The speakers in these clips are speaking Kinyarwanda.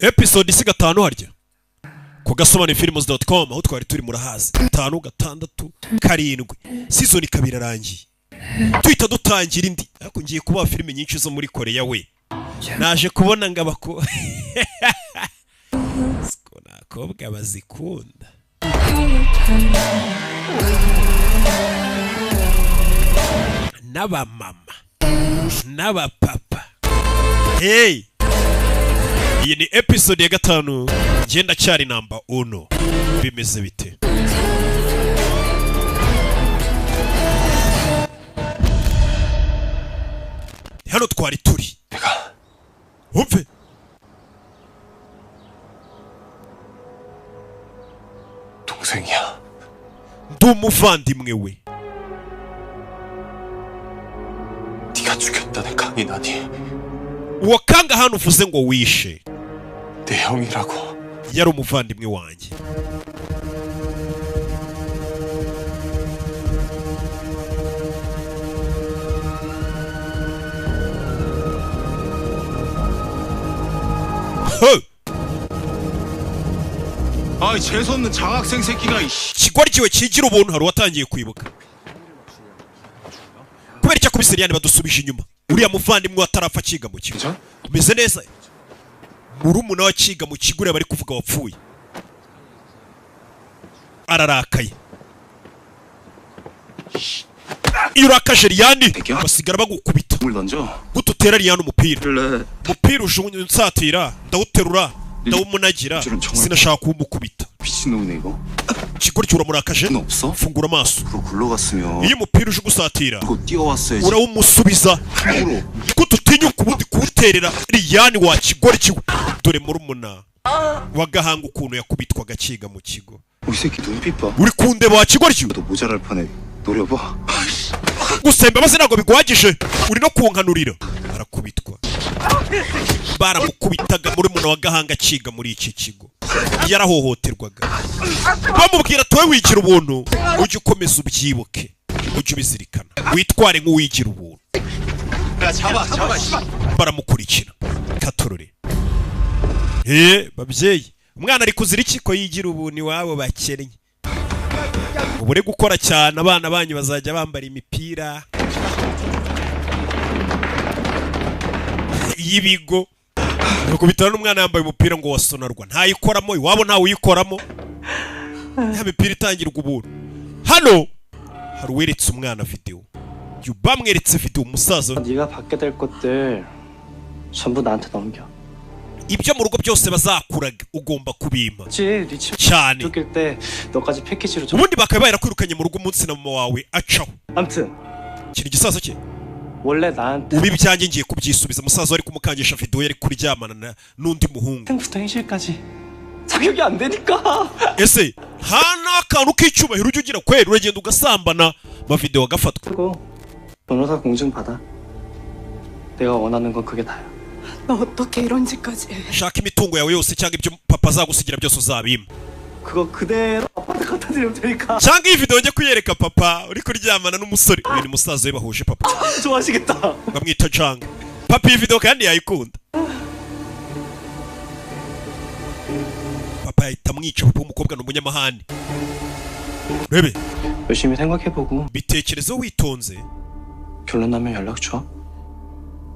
Episode isi gatanu harya ku gasobanuyefilms.com, aho twari turi murahazi. Gatanu, gatandatu, karindwi, season ikaba irarangiye, tuhita dutangira indi. Ariko ngiye kubaha filime nyinshi zo muri Korea. We naje kubona ngo abako siko nakobwa bazikunda n'abamama n'abapapa. Hey, iyi ni episode ya gatanu. Ngenda cyari namba uno. Bimeze bite? Hano twari turi, umve. 동생이야. Ndi umuvandimwe we. 네가 죽였다는 강인하니 Uwo kanga hano uvuze ngo wishe 내 형이라고. yari umuvandimwe wanjye. Huh! 아, 재수 없는 장학생 새끼가 이씨. Ikigoryi kigira ubuntu. Hari uwatangiye kwibuka kubera icyo akubise Liliane. Badusubije inyuma, uriya muvandimwe atarapfa akiga mu kigo. Umeze neza? Murumuna we akiga mu kigo, uriya bari kuvuga wapfuye, ararakaye. Iyo urakaje Liliane basigara bagukubita. 물 던져. Gute utera Liliane umupira? 그래. Umupira ujugunya unsatira, ndawuterura, ndawumunagira, sinashaka kuwumukubita. 미친놈이네 이거. Ikigoryi uramurakaje. 는 없어? Fungura amaso. 앞으로 굴러갔으면 Iyo umupira uje ugusatira 이거 뛰어왔어야지. urawumusubiza. 으로. Gute utinyuka ubundi kuwuterera Liliane wa kigoryi we? Dore murumuna wa Gahanga ukuntu yakubitwaga akiga mu kigo. 이 새끼 눈빛 봐. Uri kundeba wa kigoryi we? 너 모자랄 판에 노려봐. Gusaba imbabazi ntabwo biguhagije, uri no kunkanurira. Arakubitwa, baramukubitaga. Murumuna wa Gahanga akiga muri iki kigo yarahohoterwaga, bamubwira tuwe wigira ubuntu. Ujye ukomeza ubyibuke, ujye ubizirikana, witware nk'uwigira ubuntu. 야 잡아 잡아. 씨. Baramukurikira katorore. Babyeyi, umwana ari kuzira iki ko yigira ubuntu iwabo bakennye? Ubure gukora cyane, abana banyu bazajya bambara imipira y'ibigo. Bakubitana n'umwana yambaye umupira ngo wasonarwa ntayikoramo, iwabo ntawe uyikoramo, ya mipira itangirwa ubuntu. Hano hari uweretse umwana videwo. Jya bamweretse videwo umusaza. 네가 받게 될 것들 전부 나한테 넘겨. Ibyo mu rugo byose bazakuraga ugomba kubimpa. 그치? 네 집 Cyane. 쫓길 때 너까지 패키지로 줘. Ubundi bakaba barakwirukanye mu rugo umunsi na mama wawe acaho. 암튼 Kiri igisaza cye. 원래 나한테 Ubu ibyanjye ngiye kubyisubiza. Umusaza wari kumukangisha videwo yari kuryamana n'undi muhungu. 학생부터 행실까지 자격이 안 되니까. Ese nta n'akantu k'icyubahiro ujya ugira kweri? Uragenda ugasambana, amavidewo agafatwa. 그리고 변호사 공증 받아. 내가 원하는 건 그게 다야. 너 어떻게 이런 짓까지 해? Shaka imitungo yawe yose cyangwa ibyo papa azagusigira byose uzabimpa, 그거 그대로 아빠한테 갖다 드리면 되니까. cyangwa iyi video njye kuyereka papa uri kuryamana n'umusore. Uyu ni musaza we bahuje papa. 좋아하시겠다. Bamwita Janga. Papa iyi video kandi yayikunda, papa yahita amwica. Papa w'umukobwa ni umunyamahane, rebe. 열심히 생각해보고 Bitekerezo witonze. 결론 나면 연락 줘.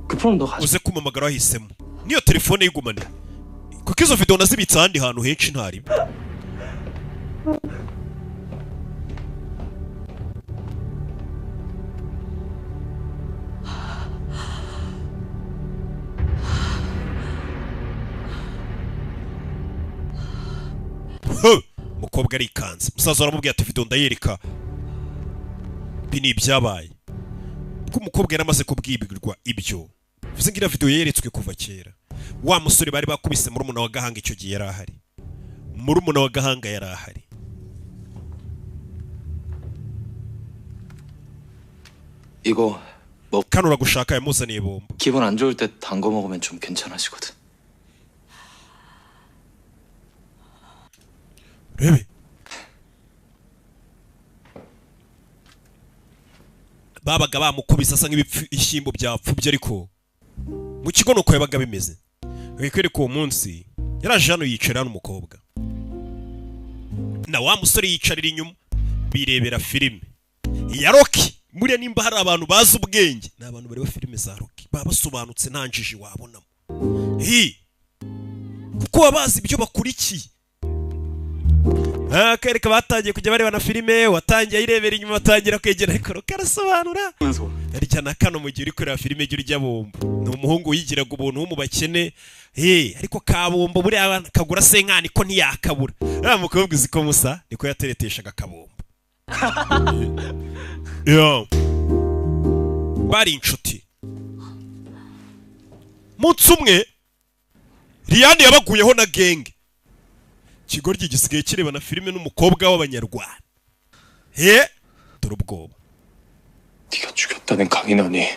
그 폰은 너 가져. Uze kumpamagara wahisemo niyo telefone yigumane, kuko izo video nazibitse ahandi hantu henshi ntariba. Huh! Umukobwa arikanze, umusaza aramubwira ati video ndayereka. Ibi ni ibyabaye kuko umukobwa yari amaze kubwibwirwa ibyo. Bivuze ngo iriya video yeretswe kuva kera. Wa musore bari bakubise, murumuna wa Gahanga, icyo gihe yari ahari. Murumuna wa Gahanga yari ahari. 이거 뭐 Kano uragushaka, yamuzaniye bombo. 기분 안 좋을 때 단 거 먹으면 좀 괜찮아지거든. Rebe, babaga bamukubise asa nk'ibishyimbo byapfubye, ariko mu kigo nuko yabaga bimeze. Wikwereka uwo munsi Yaraje hano yicara n'umukobwa na wa musore yicarira inyuma birebera filime ya Rocky. Muriya nimba hari abantu bazi ubwenge ni abantu bareba filime za Rocky, baba basobanutse nta njiji wabonamo. Hi, kuko baba bazi ibyo bakurikiye. Akareka batangiye kujya bareba na filime, watangiye ayirebera inyuma batangira kwegera, ariko Rocky arasobanura. Arya na kano mu gihe uri kureba filime jya urya bombo. Ni umuhungu wigiraga ubuntu wo mu bakene, ariko kabombo buriya kagura senkani ko ntiyakabura. Uriya mukobwa uzi ko musa niko yatereteshaga kabombo. Yo. Bari inshuti. Munsi umwe Riyani yabaguyeho na genge. Ikigoryi gisigaye kireba na filime n'umukobwa w'abanyarwanda. He, dore ubwoba. 네가 죽였다는 강인환이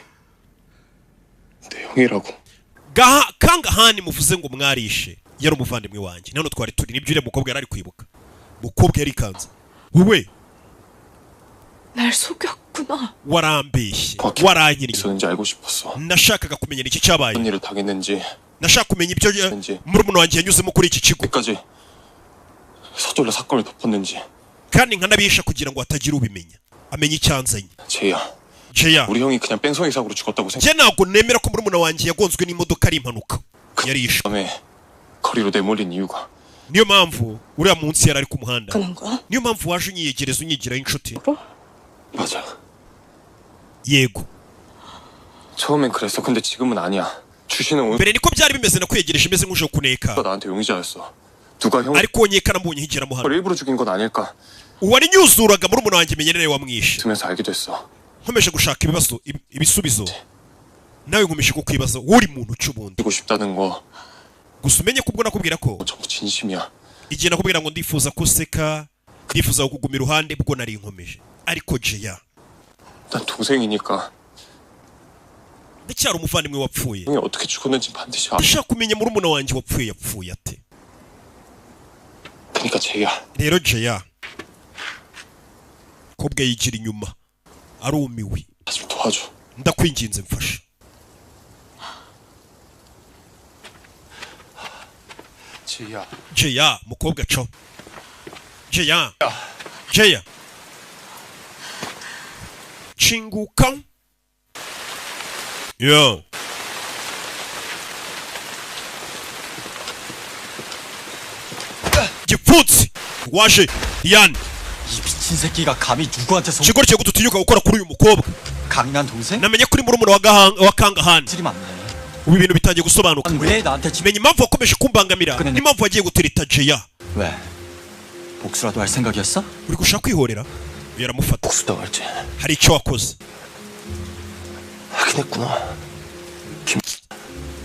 내 형이라고. Kangahani muvuze ngo mwarishe yari umuvandimwe wanjye. None twari turi nibyo uriya mukobwa yari ari kwibuka. Mukobwa yarikanze. Wowe 날 속였구나. warambeshye, waranyiriye. 있었는지 알고 싶었어. Nashakaga kumenya iki cyabaye. 어떤 일을 당했는지 Nashaka kumenya ibyo murumuna wanjye yanyuzemo kuri iki kigo. 끝까지 서둘러 사건을 덮었는지. Kandi nkanabisha kugira ngo hatagira ubimenya. Amenye icyanzanye. 제이야, Jeya, 우리 형이 그냥 뺑소니 사고로 죽었다고 생각. njye ntabwo nemera ko murumuna wanjye yagonzwe n'imodoka ari impanuka. Yari yishwe. 그다음에 거리로 내몰린 이유가 Niyo mpamvu uriya munsi yari ari ku muhanda. 그런 거야? Niyo mpamvu waje unyiyegereza unyigiraho inshuti. 맞아. Yego. 처음엔 그랬어. 근데 지금은 아니야. 주신은 오늘 Mbere niko byari bimeze, nakwiyegereje meze nk'uje kuneka. 나한테 용의자였어. 누가 형을 Ariko nkeka nambonye higeramo hano. 일부러 죽인 건 아닐까? Uwari nyuzuraga murumuna wanjye menye nawe wamwishe. 들면서 알게 됐어. Nkomeje gushaka ibibazo ibisubizo. Nawe nkomeje kukwibaza uri muntu ki ubundi. 죽이고 싶다는 거 Gusa umenye ko ubwo nakubwira ko 전부 진심이야. igihe nakubwira ngo ndifuza ko useka, ndifuza kukuguma iruhande, bwo nari nkomeje. Ariko Jeya, 난 동생이니까 ndacyari umuvandimwe wapfuye. 형이 어떻게 죽었는지 반드시 알아. Ndashaka kumenya murumuna wanjye wapfuye yapfuye ate. 그러니까 제이야, Rero Jeya, kobwa yigira inyuma arumiwe. 나 좀 도와줘. Ndakwinginze mfasha. 제이야, Jeya, mukobwa co. Jeya, Jeya, chinguka. Yo. Gipfutsi waje Riyani. 이 미친 새끼가 감히 누구한테 속 Ikigoryi cyo gututinyuka gukora kuri uyu mukobwa. 강인한 동생? Namenye kuri murumuna wa Gahanga wa Kangahani. 질이 많네. Ubu ibintu bitangiye gusobanuka. 왜 나한테 집 Menya impamvu wakomeje kumbangamira n'impamvu wagiye gutereta Jeya. 왜? 복수라도 할 생각이었어? Uri gushaka kwihorera? Yaramufata. 복수당할지 Hari icyo wakoze 하긴 했구나.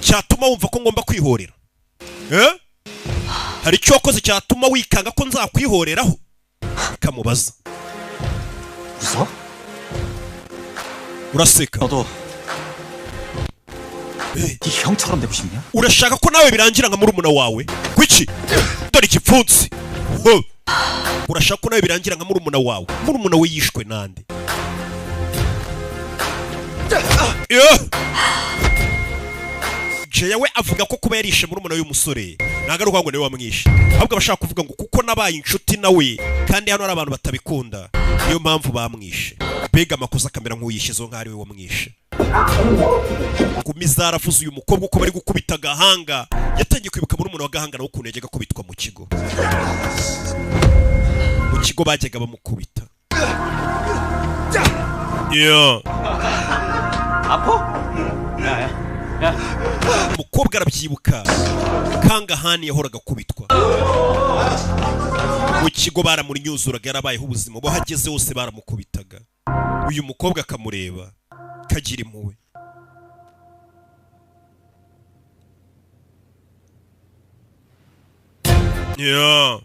cyatuma wumva ko ngomba kwihorera? Eh? Hari icyo wakoze cyatuma wikanga ko nzakwihoreraho? Kamubaza. 웃어? Uraseka. 너도 Eh, 네 형처럼 되고 싶냐? urashaka ko nawe birangira nka murumuna wawe? Kuki? Dore igipfunsi. Ho! Urashaka ko nawe birangira nka murumuna wawe? Murumuna we yishwe nande? Yeah! Jeya we avuga ko kuba yarishe murumuna w'umusore ntabwo ari ukuvuga ngo niwe wamwishe, ahubwo abashaka kuvuga ngo kuko nabaye inshuti nawe kandi hano hari abantu batabikunda, niyo mpamvu bamwishe. Mbega amakosa akamera nk'uyishyizeho nk'aho ari we wamwishe. Ngumi zaravuze uyu mukobwa uko bari gukubita agahanga, yatangiye kwibuka murumuna wa Gahanga nawe ukuntu yajyaga akubitwa mu kigo. Mu kigo bajyaga bamukubita. Yeah. 아파? 야야 야. Umukobwa arabyibuka Kangahani yahoraga akubitwa mu kigo, baramunyuzuraga, yarabayeho ubuzima aho ageze hose baramukubitaga. Uyu mukobwa akamureba kagira impuhwe. Yeah.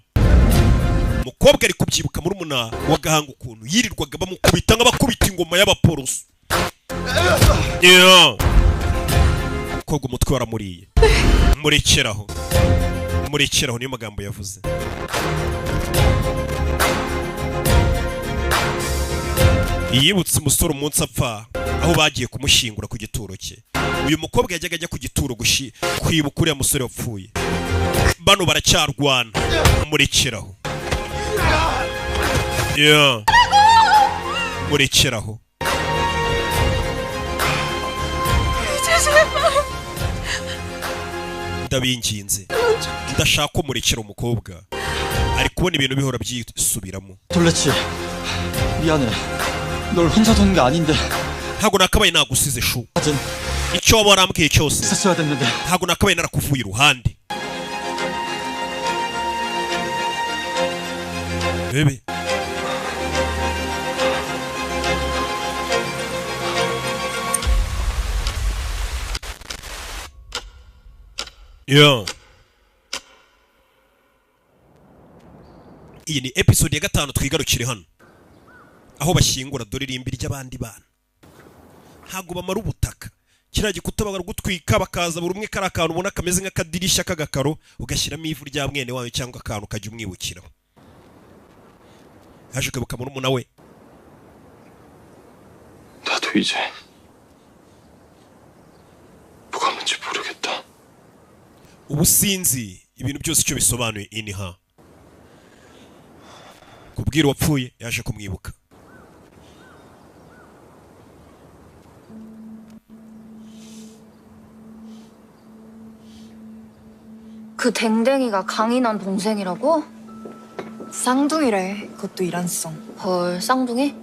Umukobwa ari kubyibuka murumuna wa Gahanga ukuntu yirirwaga bamukubita nk'abakubita ingoma y'abaporoso. Yeah. Umukobwa umutwe waramuriye. Murekeraho, murekeraho, niyo magambo yavuze. Yibutse umusore umunsi apfa aho bagiye kumushyingura ku gituro cye. Uyu mukobwa yajyaga ajya ku gituro kwibuka uriya musore wapfuye. Bano baracyarwana, murekeraho. Yeah. Murekeraho. Ndabinginze, ndashaka ko murekera umukobwa. Ari kubona ibintu bihora byisubiramo. 돌렸지. 미안해. 널 혼자 두는 게 아닌데. Ntabwo nakabaye nagusize shu. Icyo waba warambwiye cyose 있었어야 됐는데. ntabwo nakabaye narakuvuye iruhande. Bebe. Yeah. Iyi ni episode ya 5, twigarukire hano aho bashyingura. Dore irimbi ry'abandi bana, ntabwo bamara ubutaka. Kiriya gikuta baragutwika, bakaza buri umwe kari akantu ubona kameze nk'akadirishya k'agakaro, ugashyiramo ivu rya mwene wawe cyangwa akantu ukajya umwibukiraho. Yaje kwibuka murumuna we. 나도 이제 뭐가 뭔지 모르겠다. Ubu sinzi ibintu byose icyo bisobanuye. Iniha kubwira uwapfuye, yaje kumwibuka. 그 댕댕이가 강인한 동생이라고? 쌍둥이래. 그것도 이란성. 헐, 쌍둥이?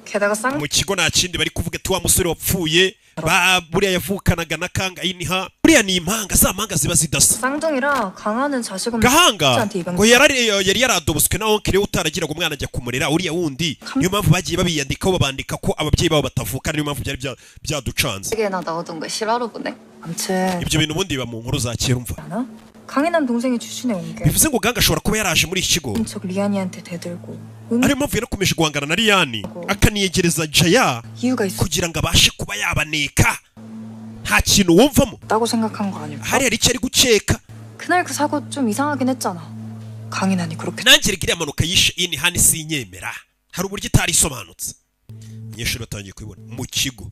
게다가 쌍 Mu kigo nta kindi bari kuvuga ati wa musore wapfuye ba buriya yavukanaga na kanga iniha, buriya ni impanga, za mpanga ziba zidasa. 쌍둥이라 강하는 자식은 Gahanga 한테 입양. ngo yari yaradoboswe na onkire we utaragiraga umwana ajya kumurera uriya wundi. Niyo mpamvu bagiye babiyandikaho, babandika ko ababyeyi babo batavukana. Niyo mpamvu byari byaducanze. 개나 나오던 거 실화로 보네. 암튼 Ibyo bintu ubundi biba mu nkuru za kera, umva. 않아? 강인한 동생이 출신해 온 게. Bivuze ngo Gahanga ashobora kuba yaraje muri iki kigo, 척 리안이한테 대들고 ariyo mpamvu yarakomeje guhangana na Liyani, akaniyegereza Jaya 이유가 kugira ngo abashe kuba yabaneka. Nta kintu wumvamo? 있었다고 생각한 거 아닐까? Hari icyo ari gukeka. 그날 그 사고 좀 이상하긴 했잖아. 강인한이 그렇게 Nanjye rega iriya mpanuka yishe ini hani sinyemera, hari uburyo itari isobanutse. Abanyeshuri batangiye kubibona mu kigo.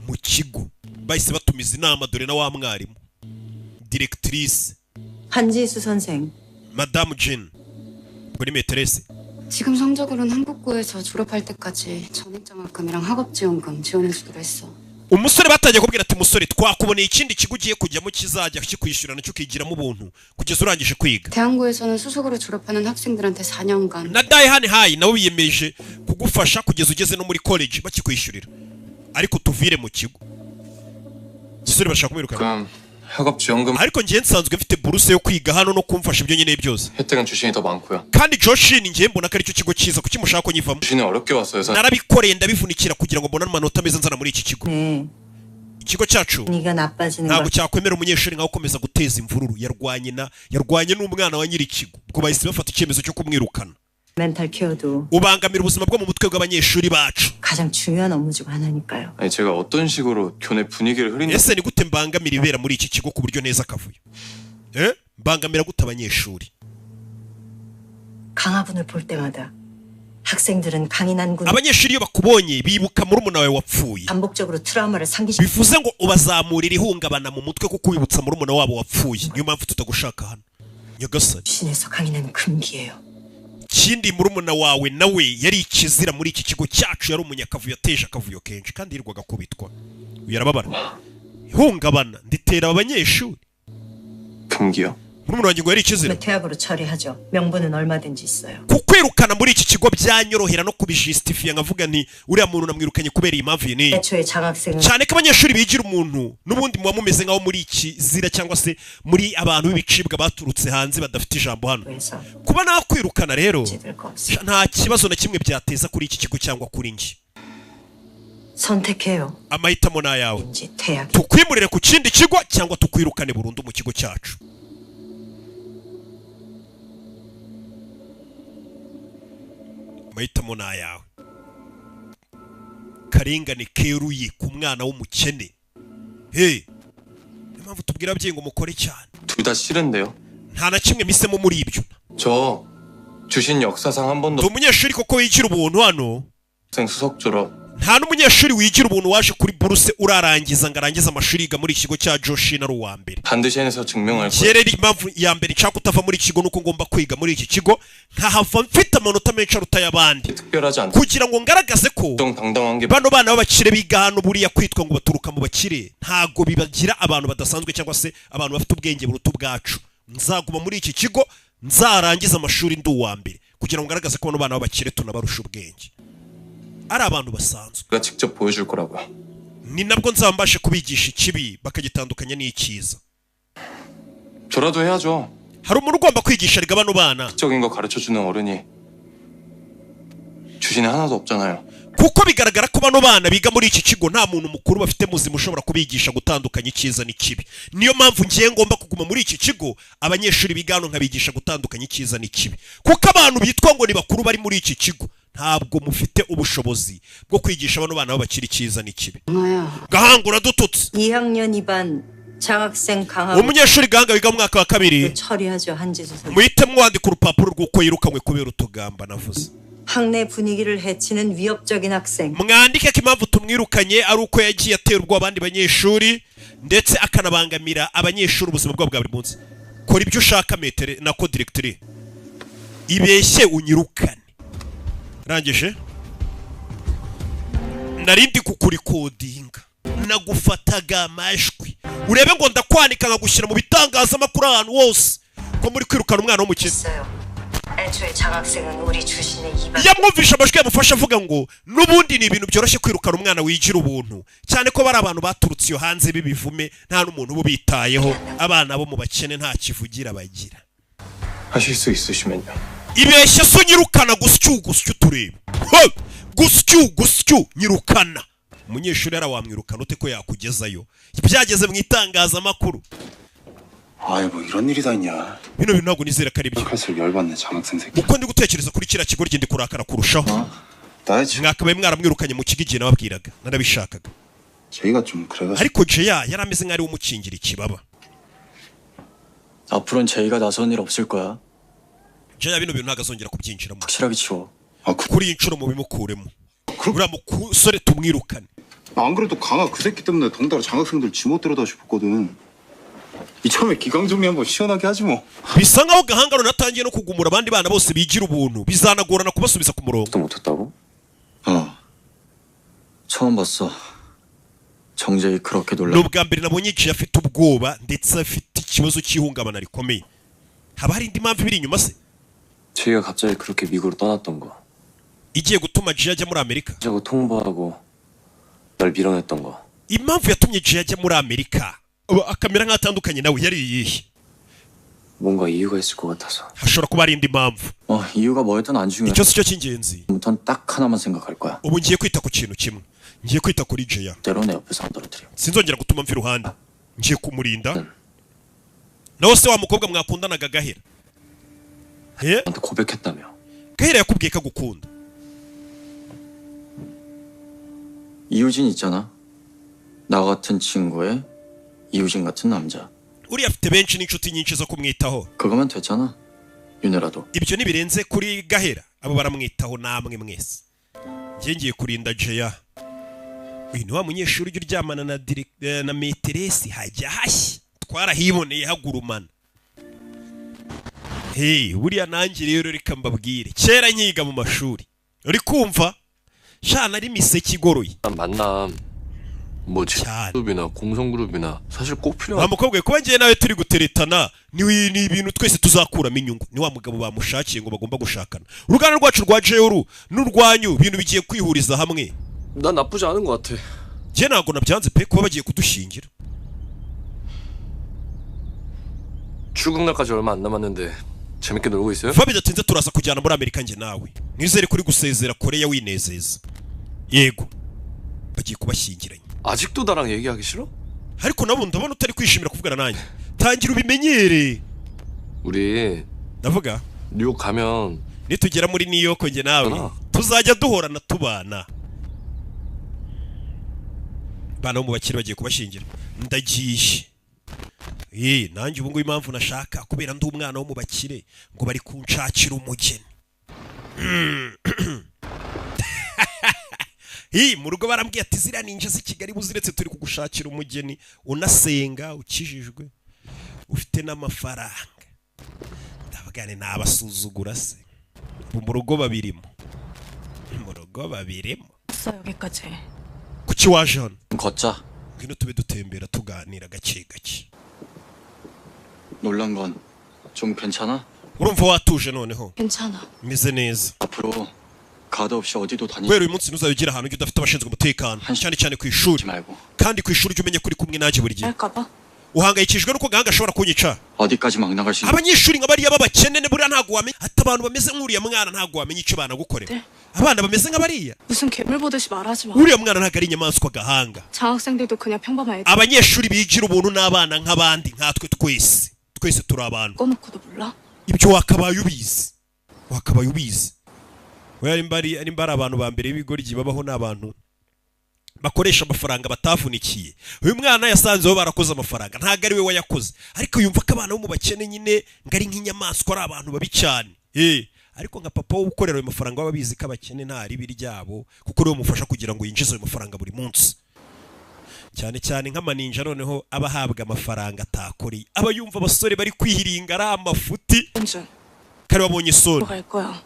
Mu kigo bahise batumiza inama, dore na wa mwarimu directrice, 한지수 선생, Madamu Jean, ubwo ni maîtresse. 지금 성적으로는 한국고에서 졸업할 때까지 전액장학금이랑 학업지원금 지원해주기로 했어. Umusore batangiye kubwira ati musore, twakuboneye ikindi kigo ugiye kujyamo kizajya kikwishyura, nacyo ukigiramo ubuntu kugeza urangije kwiga. 대한고에서는 수석으로 졸업하는 학생들한테 4년간 Na Daihan High nabo biyemeje kugufasha kugeza ugeze no muri college bakikwishyurira, ariko tuvire mu kigo. Gisore bashaka kumwirukana. 그럼 학업 지원금 Ariko njye nsanzwe mfite buruse yo kwiga hano no kumfasha ibyo nkeneye byose. 혜택은 주신이 더 많고요. Kandi Joshin njye mbona ko aricyo kigo cyiza, kuki mushaka ko nyivamo? 주신이 어렵게 왔어요. 사 Narabikoreye ndabivunikira kugira ngo mbone amanota meza nzana muri iki kigo. 네, Ikigo cyacu 네가 나빠지는 ntabwo 걸 cyakwemera umunyeshuri nkawe ukomeza guteza imvururu. Yarwanye na yarwanye n'umwana wa nyiri ikigo, ubwo bahise bafata icyemezo cyo kumwirukana. 멘탈 케어도 Ubangamira ubuzima bwo mu mutwe bw'abanyeshuri bacu. 가장 중요한 업무 중 하나니까요. 아니 제가 어떤 식으로 교내 분위기를 흐린다 Ese ni gute mbangamira ibibera muri iki kigo ku buryo neza akavuyo? Eh, mbangamira gute abanyeshuri? 강화군을 볼 때마다 학생들은 강인한 군 Abanyeshuri iyo bakubonye bibuka murumuna wawe wapfuye. 반복적으로 트라우마를 상기시 Bivuze ngo ubazamurira ihungabana mu mutwe kuko ubibutsa murumuna wabo wapfuye. Niyo mpamvu tutagushaka hano, nyagasani. 신에서 강인한 금기예요. Ikindi, murumuna wawe nawe yari ikizira muri iki kigo cyacu, yari umunyakavuyo, yateje akavuyo kenshi kandi yirirwaga akubitwa. Uyu arababara, ihungabana nditera aba banyeshuri. 금기요. Murumuna wanjye ngo yari ikizira. 퇴학으로 처리하죠. 명분은 얼마든지 있어요. Kukwirukana muri iki kigo byanyorohera no kubijisitifiya, nkavuga nti uriya muntu namwirukanye kubera iyi mpamvu iyi n'iyi. 애초에 장학생은 Cyane ko abanyeshuri bigira umuntu n'ubundi muba mumeze nk'aho muri ikizira cyangwa se muri abantu b'ibicibwa baturutse hanze badafite ijambo hano. 해서 Kuba nakwirukana rero 문제될 거 없어요. nta kibazo na kimwe byateza kuri iki kigo cyangwa kuri njye. 선택해요. Amahitamo ni ayawe. 인지 퇴학. Tukwimurire ku kindi kigo cyangwa tukwirukane burundu mu kigo cyacu. Amahitamo ni ayawe. Karengane keruye ku mwana w'umukene. He, niyo mpamvu tubwira ababyeyi ngo mukore cyane. 둘 다 싫은데요. Nta na kimwe mpisemo muri ibyo. 저 주신 역사상 한 번도 Ndi umunyeshuri koko wigira ubuntu hano. 학생 수석 졸업 Nta n'umunyeshuri Munyeshuri wigira ubuntu waje kuri buruse urarangiza ngo arangize amashuri yiga muri iki kigo cya Joshin ari uwa mbere. 반드시 해내서 증명할 거야. Rero impamvu ya mbere nshaka kutava muri iki kigo nuko ngomba kwiga muri iki kigo nkahava mfite amanota menshi aruta ay'abandi, 특별하지 않다. kugira ngo ngaragaze ko 당당한 게 bano bana b'abakire biga hano, buriya kwitwa ngo baturuka mu bakire ntago bibagira abantu badasanzwe cyangwa se abantu bafite ubwenge buruta ubwacu. Nzaguma muri iki kigo nzarangiza amashuri ndi uwa mbere, kugira ngo ngaragaze ko bano bana b'abakire tunabarusha ubwenge, ari abantu basanzwe. 내가 직접 보여줄 거라고요. Ni nabwo nzaba mbashe kubigisha ikibi bakagitandukanya n'icyiza. 저라도 해야죠. Hari umuntu ugomba kwigisha erega bano bana. 적인 거 가르쳐 주는 어른이 주진에 하나도 없잖아요. Kuko bigaragara ko bano bana biga muri iki kigo nta muntu mukuru bafite muzima ushobora kubigisha gutandukanya icyiza n'ikibi. Niyo mpamvu ngiye ngomba kuguma muri iki kigo, abanyeshuri biga hano nkabigisha gutandukanya icyiza n'ikibi, kuko abantu bitwa ngo ni bakuru bari muri iki kigo ntabwo mufite ubushobozi bwo kwigisha bano bana b'abakiri icyiza n'ikibi. 강아야. Gahanga, uradututse. 2학년 2반 장학생 강하고 Umunyeshuri Gahanga wiga mu mwaka wa kabiri, 처리하죠, 한지수 선생. muhite mwandika urupapuro rw'uko yirukanywe kubera utugamba navuze. 학내 분위기를 해치는 위협적인 학생. Mwandike ko impamvu tumwirukanye ari uko yagiye atera ubwoba abandi banyeshuri, ndetse akanabangamira abanyeshuri ubuzima bwabo bwa buri munsi. Kora ibyo ushaka, maître nako directeur, ibeshye unyirukane. Rangije narindi kukurikodinga, nagufataga amajwi urebe ngo ndakwanika nkagushyira mu bitangazamakuru ahantu hose ko muri kwirukana umwana w'umukene. 있어요. 애초에 장학생은 우리 출신의 2반 Yamwumvisha amajwi yamufasha avuga ngo n'ubundi ni ibintu byoroshye kwirukana umwana wigira ubuntu, cyane ko bari abantu baturutse iyo hanze b'ibivume, nta n'umuntu uba ubitayeho. Abana bo mu bakene nta kivugira bagira. 하실 수 있으시면요. Ibeshye so nyirukana, gusyu gusyu turebe. Ho! Gusyu gusyu nyirukana. Umunyeshuri yara wamwirukana ute ko yakugezayo byageze mu itangazamakuru? 아이 뭐 이런 일이 다 있냐. Bino bintu ntabwo nizera ko ari byo. 할수록 열받네, 장학생 새끼. Uko ndi gutekereza kuri kiriya kigo ndi kurakara kurushaho. 나의 지 Mwakabaye mwaramwirukanye mu kigo igihe nababwiraga, narabishakaga. 제이가 좀 그래가지고. Ariko Jeya yari ameze nk'aho ari we umukingira ikibaba. 앞으로는 제이가 나선 일 없을 거야. Jeya bino bintu ntabwo azongera kubyinjiramo. 확실하게 치워. 아, 그, Kuri iyi nshuro mubimukuremo, uriya musore tumwirukane. 안 그래도 강아 그 새끼 때문에 덩달아 장학생들 지멋대로다 싶었거든. 이참에 기강 정리 한번 시원하게 하지 뭐. Bisa nkaho Gahanga natangiye no kugumura abandi bana bose bigira ubuntu, bizanagorana kubasubiza ku murongo. 또 못했다고? 어. 처음 봤어. 정재희 그렇게 Ni 놀라. ubwa mbere nabonye Jeya afite ubwoba, ndetse afite ikibazo cy'ihungabana rikomeye. Haba hari indi mpamvu ibiri inyuma se 제이가 갑자기 그렇게 미국으로 떠났던 거. igiye gutuma Jeya ajya muri Amerika? 하자고 통보하고 널 밀어냈던 거. Impamvu yatumye Jeya ajya muri Amerika, ubu akamera nk'atandukanye nawe, yari iyihe? 뭔가 이유가 있을 것 같아서. Hashobora kuba hari indi mpamvu. 어, 이유가 뭐였든 안 중요해. Icyo si cyo cy'ingenzi. 지금부턴 딱 하나만 생각할 거야. Ubu ngiye kwita ku kintu kimwe, ngiye kwita kuri Jeya. 때로 내 옆에서 안 떨어뜨려. Sinzongera gutuma mva iruhande, ngiye kumurinda. Nawe se wa mukobwa mwakundanaga Gahera? Eh? 나한테 고백했다며. Gahera yakubwiye ko agukunda? 이유진 있잖아. 나 같은 친구의 이유진 같은 남자. Uriya afite benshi n'inshuti nyinshi zo kumwitaho. 그거면 됐잖아. 윤혜라도. Ibyo ntibirenze kuri Gahera, abo baramwitaho namwe mwese. Ngiye ngiye kurinda Jeya. Uyu ni wa munyeshuri ujya uryamana na maîtresse, hajya hashya, twarahiboneye hagurumana. Hey, buriya nanjye rero reka mbabwire, kera nkiga mu mashuri, uri kumva shana ari imiseke igoroye. 만남 뭐 cyane. 그룹이나 공성그룹이나 사실 꼭 Wa 필요한 mukobwa we, kuba ngiye nawe turi guteretana ni ibintu twese tuzakuramo inyungu. Ni wa mugabo bamushakiye ngo bagomba gushakana. Uruganda rwacu rwa Jeyoru n'urwanyu, ibintu bigiye kwihuriza hamwe. 난 나쁘지 않은 것 같아. Njye ntabwo nabyanze pe, kuba bagiye kudushyingira. 출국 날까지 얼마 안 남았는데 재밌게 놀고 있어요? Vuba bidatinze turaza kujyana muri Amerika njye nawe. Nizere kuri gusezera Koreya winezeza. Yego, bagiye kubashyingiranya. 아직도 나랑 얘기하기 싫어? Ariko nabo ndabona utari kwishimira kuvugana nanjye, tangira ubimenyere. 우리 Ndavuga 뉴욕 가면 nitugera muri New York njye nawe Ah. tuzajya duhorana tubana. Bana bo mu bakire bagiye kubashyingira, ndagiye. Eh, nanjye ubu ngubu impamvu nashaka kubera ndi umwana wo mu bakire ngo bari kunshakira umugeni. Hi, mu rugo barambwiye ati ziriya ninja z'i Kigali buziretse, turi kugushakira umugeni unasenga, ukijijwe, ufite n'amafaranga. Ndavuga nti nabasuzugura se? Ubu mu rugo babirimo, mu rugo babirimo. 왔어 여기까지. Kuki waje hano? 걷자. Ngwino tube dutembera, tuganira gake gake. 놀란 건 좀 괜찮아? Urumva watuje noneho? 괜찮아. Meze neza. 앞으로 가드 없이 어디도 다니지 Guhera uyu munsi ntuzajya ugira ahantu ujya udafite abashinzwe umutekano, cyane cyane ku ishuri. 말고 Kandi ku ishuri ujye umenya ko uri kumwe nanjye buri gihe. 할까봐. Uhangayikishijwe n'uko Gahanga ashobora kunyica? 어디까지 막 나갈 수 있는 Abanyeshuri nka bariya b'abakene buriya ntabwo wamenya ati abantu bameze nk'uriya mwana, ntabwo wamenya icyo banagukorera, abana bameze nka bariya. 무슨 괴물 보듯이 말하지 마. Uriya mwana ntabwo ari inyamaswa, Gahanga. 장학생들도 그냥 평범한 애들 Abanyeshuri bigira ubuntu n'abana nk'abandi, nkatwe twese, twese turi abantu. 꺼놓고도 몰라? Ibyo wakabaye ubizi, wakabaye ubizi. We nimba ari abantu ba mbere b'ibigoryi babaho, ni abantu bakoresha amafaranga batavunikiye. Uyu mwana yasanze bo barakoze amafaranga, ntabwo ari we wayakoze, ariko yumva ko abana bo mu bakene nyine ngo ari nk'inyamaswa, ari abantu babi cyane. Ariko nka papa we ukorera ayo mafaranga baba bizi ko abakene nta ribi ryabo, kuko ariwe mufasha kugira ngo yinjize ayo mafaranga buri munsi, cyane cyane nk'amaninja. Noneho aba ahabwa amafaranga atakoreye, aba yumva abasore bari kwihiringa ari amafuti. 현준 Kare wabonye isoni. 갈 거야.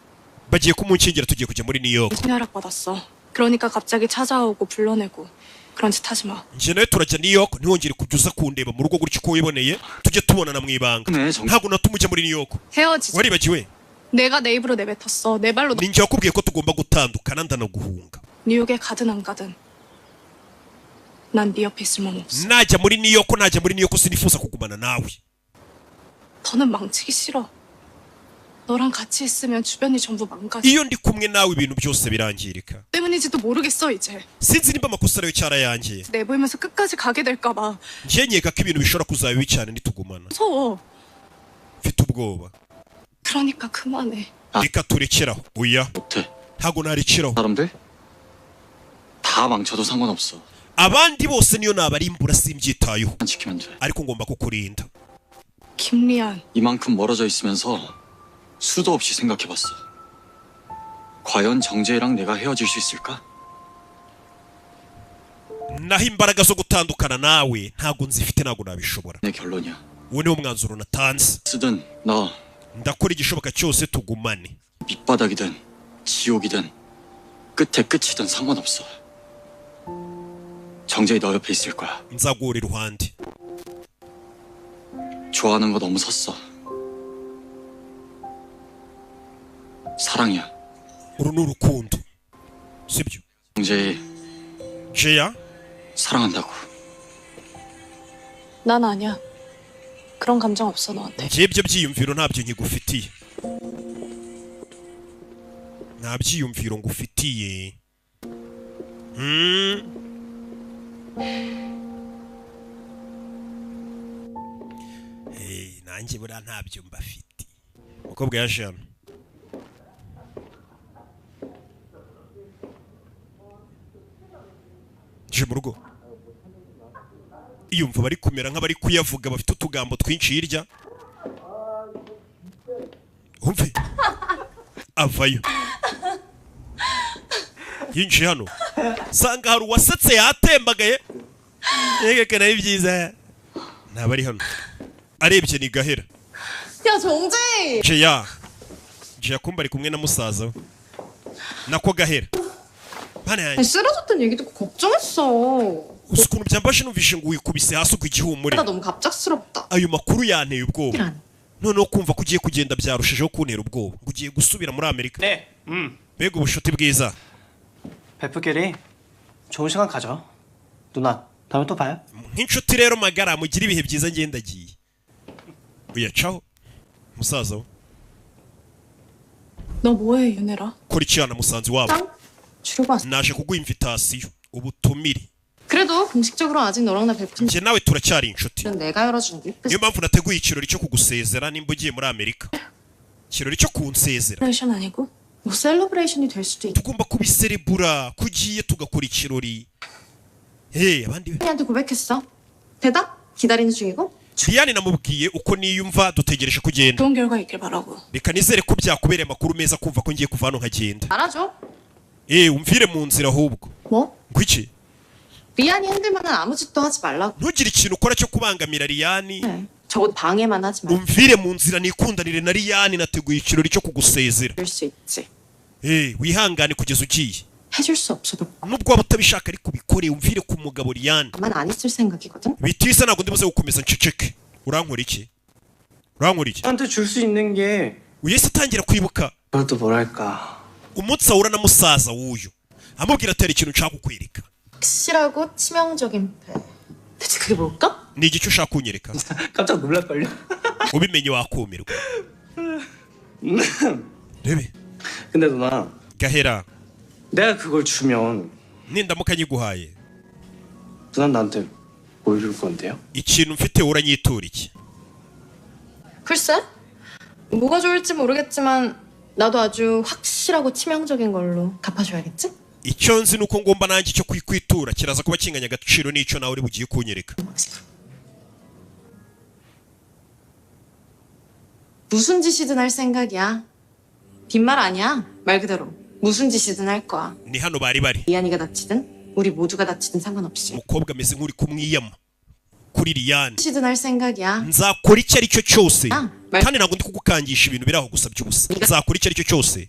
Bagiye kumunkingira, tugiye kujya muri New York. 무슨 허락 받았어. 그러니까 갑자기 찾아오고 불러내고 그런 짓 하지 마. Njye nawe turajya New York. Ntiwongere kujya uza kundeba mu rugo gutyo uko wiboneye, tujye tubonana mu ibanga. Ntabwo natuma ujya muri New York. 헤어지자. Waribagiwe? 내가 내 입으로 내뱉었어. 내 발로 Ni njye wakubwiye ko tugomba gutandukana, ndanaguhunga. 뉴욕에 가든 안 가든 난 네 옆에 있을 마음 없어. Najya muri New York, najya muri New York, sinifuza kugumana nawe. 더는 망치기 싫어. 너랑 같이 있으면 주변이 전부 망가져. Iyo ndi kumwe nawe ibintu byose birangirika. 때문인지도 모르겠어 이제. Sinzi nimba amakosa ariyo cyarayangiye. 내보이면서 끝까지 가게 될까 봐. Njye nkeka ko ibintu bishobora kuzaba bibi cyane nitugumana. 무서워. Mfite ubwoba. 그러니까 그만해. Reka turekeraho. Oya, ntabwo narekeraho. 사람들 다 망쳐도 상관없어. Abandi bose niyo nabarimbura simbyitayeho, 지키면 돼. ariko ngomba kukurinda. 김리안. 이만큼 멀어져 있으면서 수도 없이 생각해봤어. 과연 정재희랑 내가 헤어질 수 있을까? Naho imbaraga zo gutandukana nawe ntabwo nzifite, ntabwo nabishobora. 내 결론이야. Uwo niwo mwanzuro natanze. 쓰든 너 Ndakora igishoboka cyose tugumane. 밑바닥이든 지옥이든 끝에 끝이든 상관없어. 정재희 너 옆에 있을 거야. Nzaguhora iruhande. 좋아하는 거 너무 섰어. 사랑이야. Uru ni urukundo, sibyo? 정재희 Jeya. 사랑한다고. 난 아니야. 그런 감정 없어 너한테. Njye ibyo byiyumviro ntabyo nkigufitiye, nta byiyumviro ngufitiye. Hey, nanjye buriya ntabyo mbafite. Umukobwa yaje hano. Nje mu rugo yumva bari kumera nk'abari kuyavuga, bafite utugambo twinshi hirya. Umve, avayo yinjiye hano sanga hari uwasetse yatembagaye. Yegekana ari byiza, ntabwo ari hano. Arebye ni Gahera. 야 정재희! Jeya, Jeya, kumba ari kumwe na musaza we, nako Gahera. Mana yanjye! 쓰러졌던 얘기 듣고 걱정했어. Uzi ukuntu byambashe? Numvishe ngo wikubise hasi ugwa igihumure. 나 너무 갑작스럽다. Ayo makuru yanteye ubwoba. Noneho kumva ko ugiye kugenda byarushijeho kuntera ubwoba, ngo ugiye gusubira muri Amerika. Mbega ubushuti bwiza! 베프끼리 좋은 시간 가져. 누나 다음에 또 봐요. Nk'inshuti rero magara, mugire ibihe byiza, ngendagiye. Uyacaho musaza we. 너 뭐해 윤혜라? Kora iki hano? Musanzi wabo. 주려고 왔어. Naje kuguha invitation, ubutumire. 그래도 공식적으로 아직 너랑 나 베푼 Njye nawe turacyari inshuti. 내가 열어준 게 Niyo mpamvu nateguye ikirori cyo kugusezera nimba ugiye muri Amerika, ikirori cyo kunsezera. 셀러브레이션 아니고? 뭐 celebration이 될 수도 있. Tugomba kubiserebura kugiye, tugakora ikirori. Hey, abandi 한테 고백했어. 대답 기다리는 중이고. Liyane namubwiye uko niyumva, dutegereje kugenda. 좋은 결과 있길 바라고. Reka nizere ko byakubereye amakuru meza kumva ko ngiye kuva hano nkagenda. 알아줘. Eh, umvire mu nzira ahubwo. 뭐? Ngwiki? 리안이 힘들만한 아무 짓도 하지 말라고. Ntugire ikintu ukora cyo kubangamira Riyani. 네. 적어도 방해만 하지 말고. Umvire mu nzira nikundanire na Riyani, nateguye ikirori cyo kugusezera. 수 있지. Eh, wihangane kugeza ugiye. 해줄 수 없어도 Nubwo waba utabishaka ariko ubikore, umvire ku mugabo Riyani. 가만 안 있을 생각이거든. Bitisa ntabwo ndibuze gukomeza nceceke. Urankora iki? Urankora iki? 나한테 줄 수 있는 게 Uyese atangira kwibuka 그것도 뭐랄까 umunsi ahura na musaza w'uyu, amubwira atari ikintu nshaka kukwereka. 확실하고 치명적인 패. 대체 그게 뭘까? Ni igice ushaka kunyereka? 깜짝 놀랄걸요? Ubimenye wakumirwa. Rebe. 근데 누나 Gahera, 내가 그걸 주면 nindamuka nyiguhaye, 누나 나한테 뭘 줄 건데요? ikintu mfite uranyitura iki? 글쎄, 뭐가 좋을지 모르겠지만 나도 아주 확실하고 치명적인 걸로 갚아줘야겠지? Icyo nzi ni uko ngomba nanjye icyo kwikwitura kiraza kuba kinganya agaciro n'icyo nawe uri bugiye kunyereka. 무슨 짓이든 할 생각이야. 빈말 아니야. 말 그대로 무슨 짓이든 할 거야. Ni hano bari bari. 리안이가 다치든 우리 모두가 다치든 상관없이. Umukobwa ameze nk'uri kumwiyama kuri Liyani. 짓이든 할 생각이야. Nzakora icyo ari cyo cyose, 아, kandi ntabwo ndi kugukangisha ibintu biri aho gusa by'ubusa. Nzakora icyo ari cyo cyose,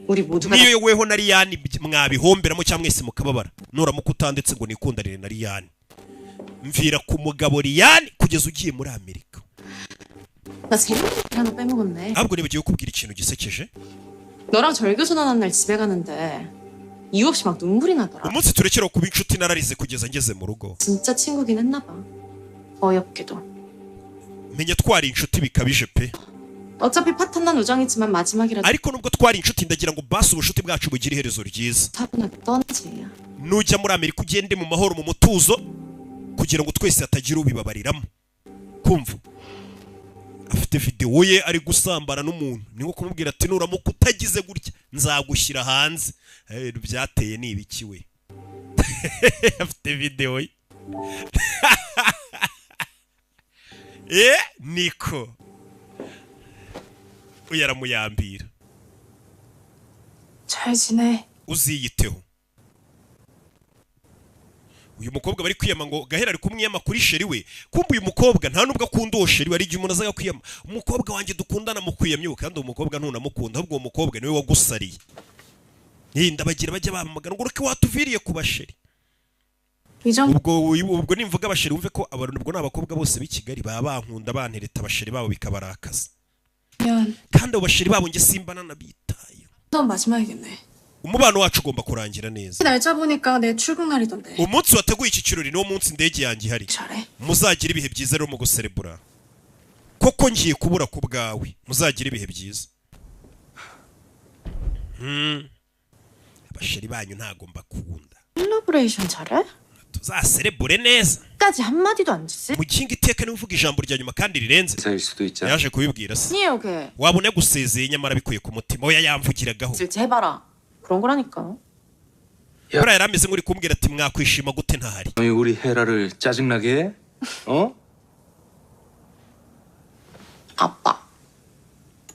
우리 모두가 niyo weho na Liyani mwabihomberamo cyangwa mwese mukababara, nuramuka utandetse ngo nikundanire na Liyani. Mvira ku mugabo Liyani kugeza ugiye muri Amerika. 나 재밌는 일 하나 빼먹었네. Ahubwo nibagiwe kukubwira ikintu gisekeje. 너랑 절교 선언한 날 집에 가는데 이유 없이 막 눈물이 나더라. Umunsi turekera kuba inshuti nararize kugeza ngeze mu rugo. 진짜 친구긴 했나 봐. 어이없게도. Menya twari inshuti bikabije pe. 어차피 파탄난 우정이지만 마지막이라도 Ariko nubwo twari inshuti, ndagira ngo basi ubushuti bwacu bugire iherezo ryiza. 차분하게 떠나지. Nujya muri Amerika ugende mu mahoro, mu mutuzo, kugira ngo twese hatagira ubibabariramo. Kumva afite videwo ye ari gusambana n'umuntu, ni nko kumubwira ati nuramuka utagize gutya nzagushyira hanze. Ibintu byateye ni ibiki we? Afite videwo ye. Eh, niko uyu aramuyambira. 잘 지내. Uziyiteho. Uyu mukobwa bari kwiyama ngo Gahera ari kumwiyama kuri chéri we. Kumva uyu mukobwa nta nubwo akunda uwo chéri we. Ari igihe umuntu azaga kwiyama umukobwa wanjye dukundana mu kwiyamye, kandi uwo mukobwa ntunamukunda, ahubwo uwo mukobwa niwe wagusariye. Ndabagira bajya bampamagara ngo ureke watuviriye ku bachéri. 이 정도 Ubwo nimvuga abachéri wumve ko abantu ubwo ni abakobwa bose b'i Kigali baba bankunda, bantereta abachéri babo bikabarakaza, 면 kandi abo bachéri babo njye simba nanabitaye. 마지막이겠네. Umubano wacu ugomba kurangira neza. 날짜 보니까 내 출국 날이던데. Umunsi wateguye iki kirori niwo munsi indege yanjye ihari. 잘해. Muzagire ibihe byiza rero mu guserebura, koko ngiye kubura ku bwawe. Muzagire ibihe byiza. Abachéri banyu ntago mbakunda. Celebration 잘해? Tuzaserebure neza. 까지 한마디도 안 주지? Muginga iteka niwe uvuga ijambo rya nyuma kandi rirenze. 사일 수도 있잖아. Yaje kubibwira se. 아니에요 걔. Wabona gusezeye nyamara bikuye ku mutima, oya yamvugiragaho. 있을지 해봐라. 그런 거라니까. Buriya yari ameze nk'uri kumbwira ati mwakwishima gute ntahari? 아니, 우리 헤라를 짜증나게 해? 어? 아빠.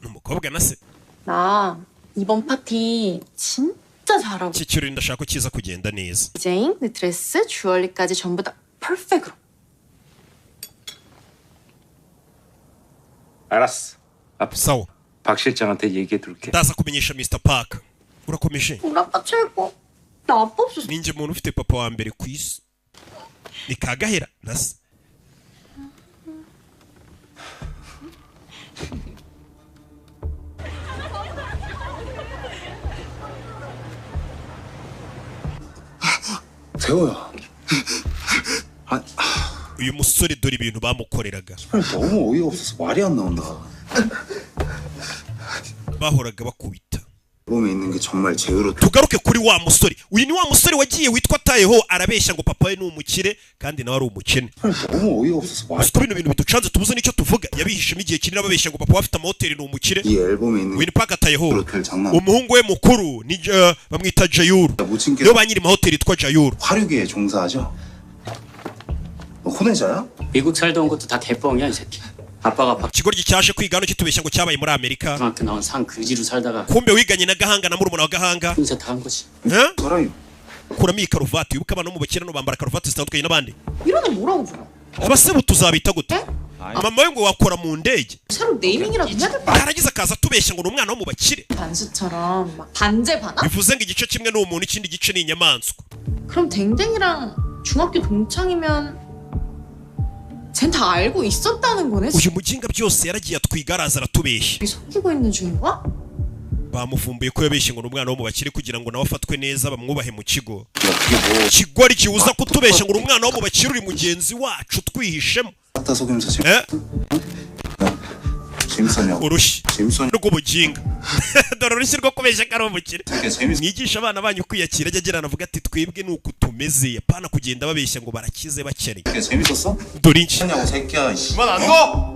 Ni umukobwa na se. 나 이번 파티 진짜 잘하고 Iki kirori ndashaka ko kiza kugenda neza. 디자인, 내 드레스, 주얼리까지 전부 다 perfect으로. 알았어. Sawa. 박 실장한테 얘기해 둘게. Ndaza kumenyesha Mr Park. Urakomeje. 우리 아빠 최고. 나 아빠 없어서 Ninjye muntu ufite papa wa mbere ku isi, ni Kagahera na se. 태호야. 아, Uyu musore dore ibintu bamukoreraga. 너무 어이가 없어서 말이 안 나온다. Bahoraga bakubita. 몸에 있는 게 정말 제대로 Tugaruke kuri wa musore. Uyu ni wa musore wagiye witwa Tayeho, arabeshya ngo papa we ni umukire kandi nawe ari umukene. 너무 어이가 없어서 말. Uzi ko bino bintu biducanze, tubuze n'icyo tuvuga. Yabihishemo igihe kinini ababeshya ngo papa we afite amahoteli, ni umukire. 이 앨범에 있는 Wini Park Tayeho, 호텔 장난. umuhungu we mukuru ni bamwita Jayuru, niyo ba nyiri mahoteli yitwa Jayuru. 화류계에 종사하죠? 너 혼외자야? 미국 살다 온 것도 다 개뻥이야 이 새끼. 아빠가 박 Ikigoryi cyaje kwiga hano kitubeshya ngo cyabaye muri Amerika. 중학교 나온 상 그지로 살다가 Kumbe wiganye na Gahanga na murumuna wa Gahanga. 혼자 다한 거지. Eh? 사람이 Kuramo iyi karuvati. Wibuke abana bo mu bakire no bambara karuvati zitandukanye n'abandi. 이런 애 뭐라고 불러? Abasebu tuzabita gute? Mama we ngo wakora mu ndege. 새로 네이밍이라도 해야 될 거 아니야? Yarangiza akaza atubeshya ngo ni umwana wo mu bakire. 반수처럼 막 반제 반합? Bivuze ngo igice kimwe ni umuntu, ikindi gice ni inyamaswa. 그럼 댕댕이랑 중학교 동창이면 쟨 다 알고 있었다는 거네? Uyu muginga byose yaragiye atwiga, araza aratubeshya. 속이고 있는 중인 거야? Bamuvumbuye ko yabeshye ngo ni umwana wo mu bakire kugira ngo nawe afatwe neza, bamwubahe mu kigo. Kigori kiwuza kutubeshya ngo uri umwana wo mu bakire, uri mugenzi wacu twihishemo. 갖다 속이면서 재밌 Eh? 재밌었냐고. Urushyi 재밌었냐? rw'ubuginga, dore urushyi rwo kubeshya ko ari umukire. 재밌. Mwigisha abana banyu kwiyakira, ajya agira avuga ati twebwe ni uku tumeze, apana kugenda babeshya ngo barakize bakennye. 재밌었어? Dore inshyi. 냐고 새끼야. 씨. 그만 안 둬!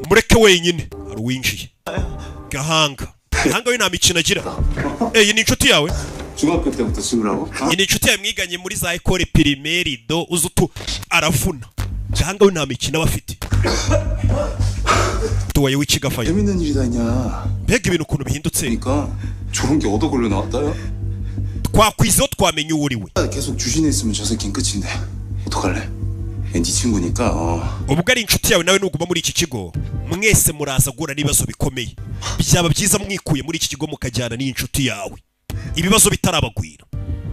Mureke wenyine. Hari uwinjiye, Gahanga. Gahanga we nta mikino agira. Iyi ni inshuti yawe? 중학교 때부터 친구라고? Iyi ni inshuti yawe mwiganye muri za école primaire? Do uzi utu aravuna. Gahanga we nta mikino aba afite. Tuwaye w'ikigafayo. 재밌는 일이 다 있냐? Mbega ibintu ukuntu bihindutse! 그러니까 저런 게 얻어 걸려 나왔다. 야. Twakwizeho, twamenye uwo uri we. 계속 주신에 있으면 저 새끼는 끝인데. 어떡할래? 얘 네 친구니까. 어. Ubwo ari inshuti yawe, nawe nuguma muri iki kigo mwese muraza guhura n'ibibazo bikomeye. Byaba byiza mwikuye muri iki kigo mukajyana n'iyi nshuti yawe, ibibazo bitarabagwira.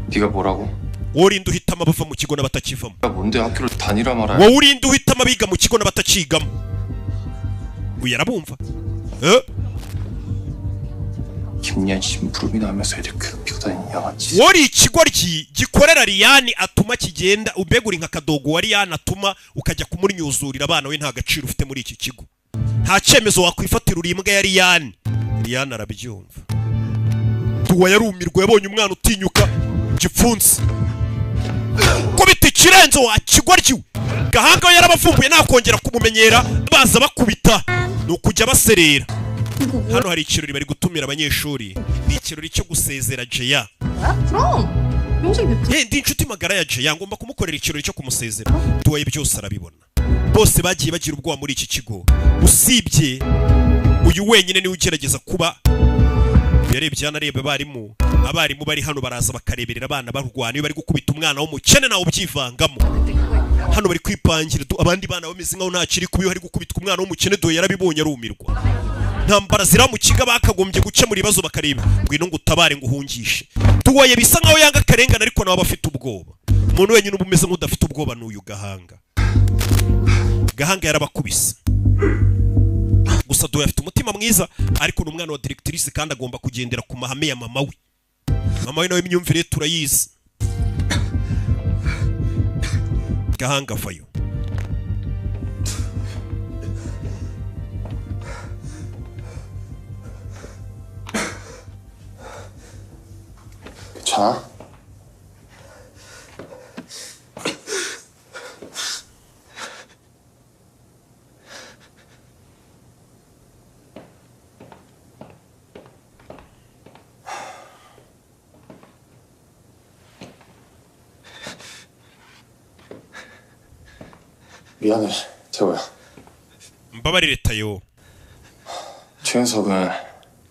네가 뭐라고? Wowe urinde uhitamo abava mu kigo n'abatakivamo? 야 뭔데 학교를 다니라 말아야 Wowe urinde uhitamo abiga mu kigo n'abatakigamo? Uyu arabumva. Eh? 김리안 심부름이나 하면서 애들 괴롭히고 다니는 양아치 Wowe uri ikigoryi gikorera Riyani atuma kigenda, mbega uri nka kadogo wa Riyani atuma ukajya kumunyuzurira abana. We nta gaciro ufite muri iki kigo, nta cyemezo wakwifatira, uri imbwa ya Riyani. Riyani arabyumva. Tuwa yarumirwa, yabonye umwana utinyuka gipfunsi kubita ikirenzo wa kigoryi we. Gahanga we yarabavumbuye, ntakongera kumumenyera, baza bakubita ni ukujya baserera. Hano hari ikirori bari gutumira abanyeshuri, ni ikirori cyo gusezera Jeya. 뭐야? 그럼 용석이 몇 Ye, ndi inshuti magara ya Jeya, ngomba kumukorera ikirori cyo kumusezera. Tuwaye byose arabibona. Bose bagiye bagira ubwoba muri iki kigo, usibye uyu wenyine niwe ugerageza kuba yarebye hano, areba abarimu. Abarimu bari hano baraza bakareberera abana barwana. Iyo bari gukubita umwana w'umukene nawe ubyivangamo. Hano bari kwipangira abandi bana bameze nkaho nta kiri kuba. Iyo hari gukubitwa umwana w'umukene, dore yarabibonye arumirwa. Ntambara zira mu kigo, bakagombye gukemura ibibazo bakareba ngwino ngo utabare ngo uhungishe. Tuwaye bisa nkaho yanga akarengane, ariko nawe aba afite ubwoba. Umuntu wenyine uba umeze nk'udafite ubwoba ni uyu Gahanga. Gahanga yarabakubise gusa. Duhe afite umutima mwiza, ariko ni umwana wa directrice kandi agomba kugendera ku mahame ya mama we. Mama we nawe imyumvire ye turayizi. Gahanga avayo. 괜찮아? 미안해, 태호야. Mbabarire Tayo. 최현석은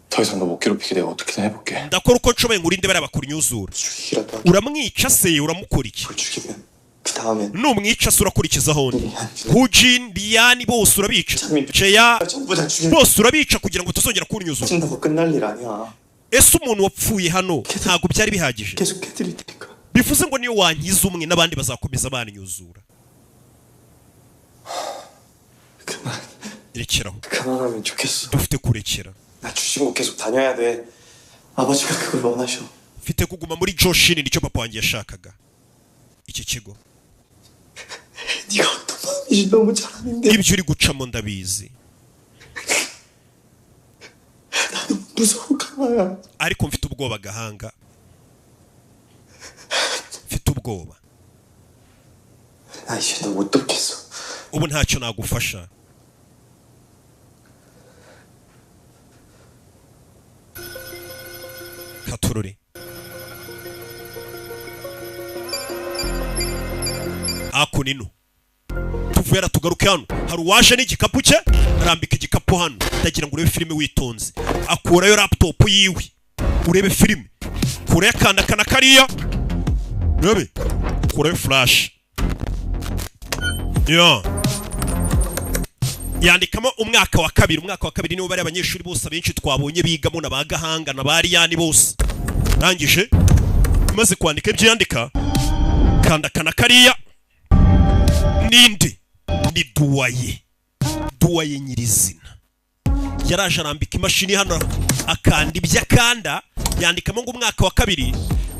더 이상 너 못 괴롭히게 내가 어떻게든 해볼게. Ndakora uko nshoboye ngurinde bariya bakunyuzura. 죽이라도 Uramwica se? Uramukora iki? 죽이면 그 다음엔 Numwica se urakurikizaho undi? Hujin, Liyani bose urabica, Jeya 전부 다 죽인 bose urabica kugira ngo utazongera kunyuzura. 친다고 끝날 일 아니야. Ese umuntu wapfuye hano ntabwo byari bihagije? 계속 해드릴 테니까. Bivuze ngo niyo wankiza umwe, n'abandi bazakomeza banyuzura. Rekeraho. 그만하면 좋겠어. Dufite kurekera. 나 주신고 계속 다녀야 돼. 아버지가 그걸 원하셔. Mfite kuguma muri Joshini, nicyo papa wanjye yashakaga, iki kigo. 네가 어떤 마음인지 너무 잘 아는데 Ibyo uri gucamo ndabizi. 무서워 강아야. Ariko mfite ubwoba Gahanga, mfite ubwoba. 나 이제 너 못 돕겠어. Ubu ntacyo nagufasha. Katurore ako nino tuvuye, tugaruke hano. Hari uwaje n'igikapu cye, arambika igikapu hano. Ndagira ngo urebe filime witonze. Akurayo laptop yiwe, urebe filime kure, akanda kana kariya. Rebe kure flash ya yandikamo umwaka wa kabiri. Umwaka wa kabiri niwo bari abanyeshuri bose abenshi twabonye bigamo na bagahanga na bariyani bose. Rangije maze kwandika ibyo yandika, kanda kana kariya ninde ni duwaye, duwaye nyirizina yaraje arambika imashini hano akanda ibyo akanda, yandikamo ngo umwaka wa kabiri,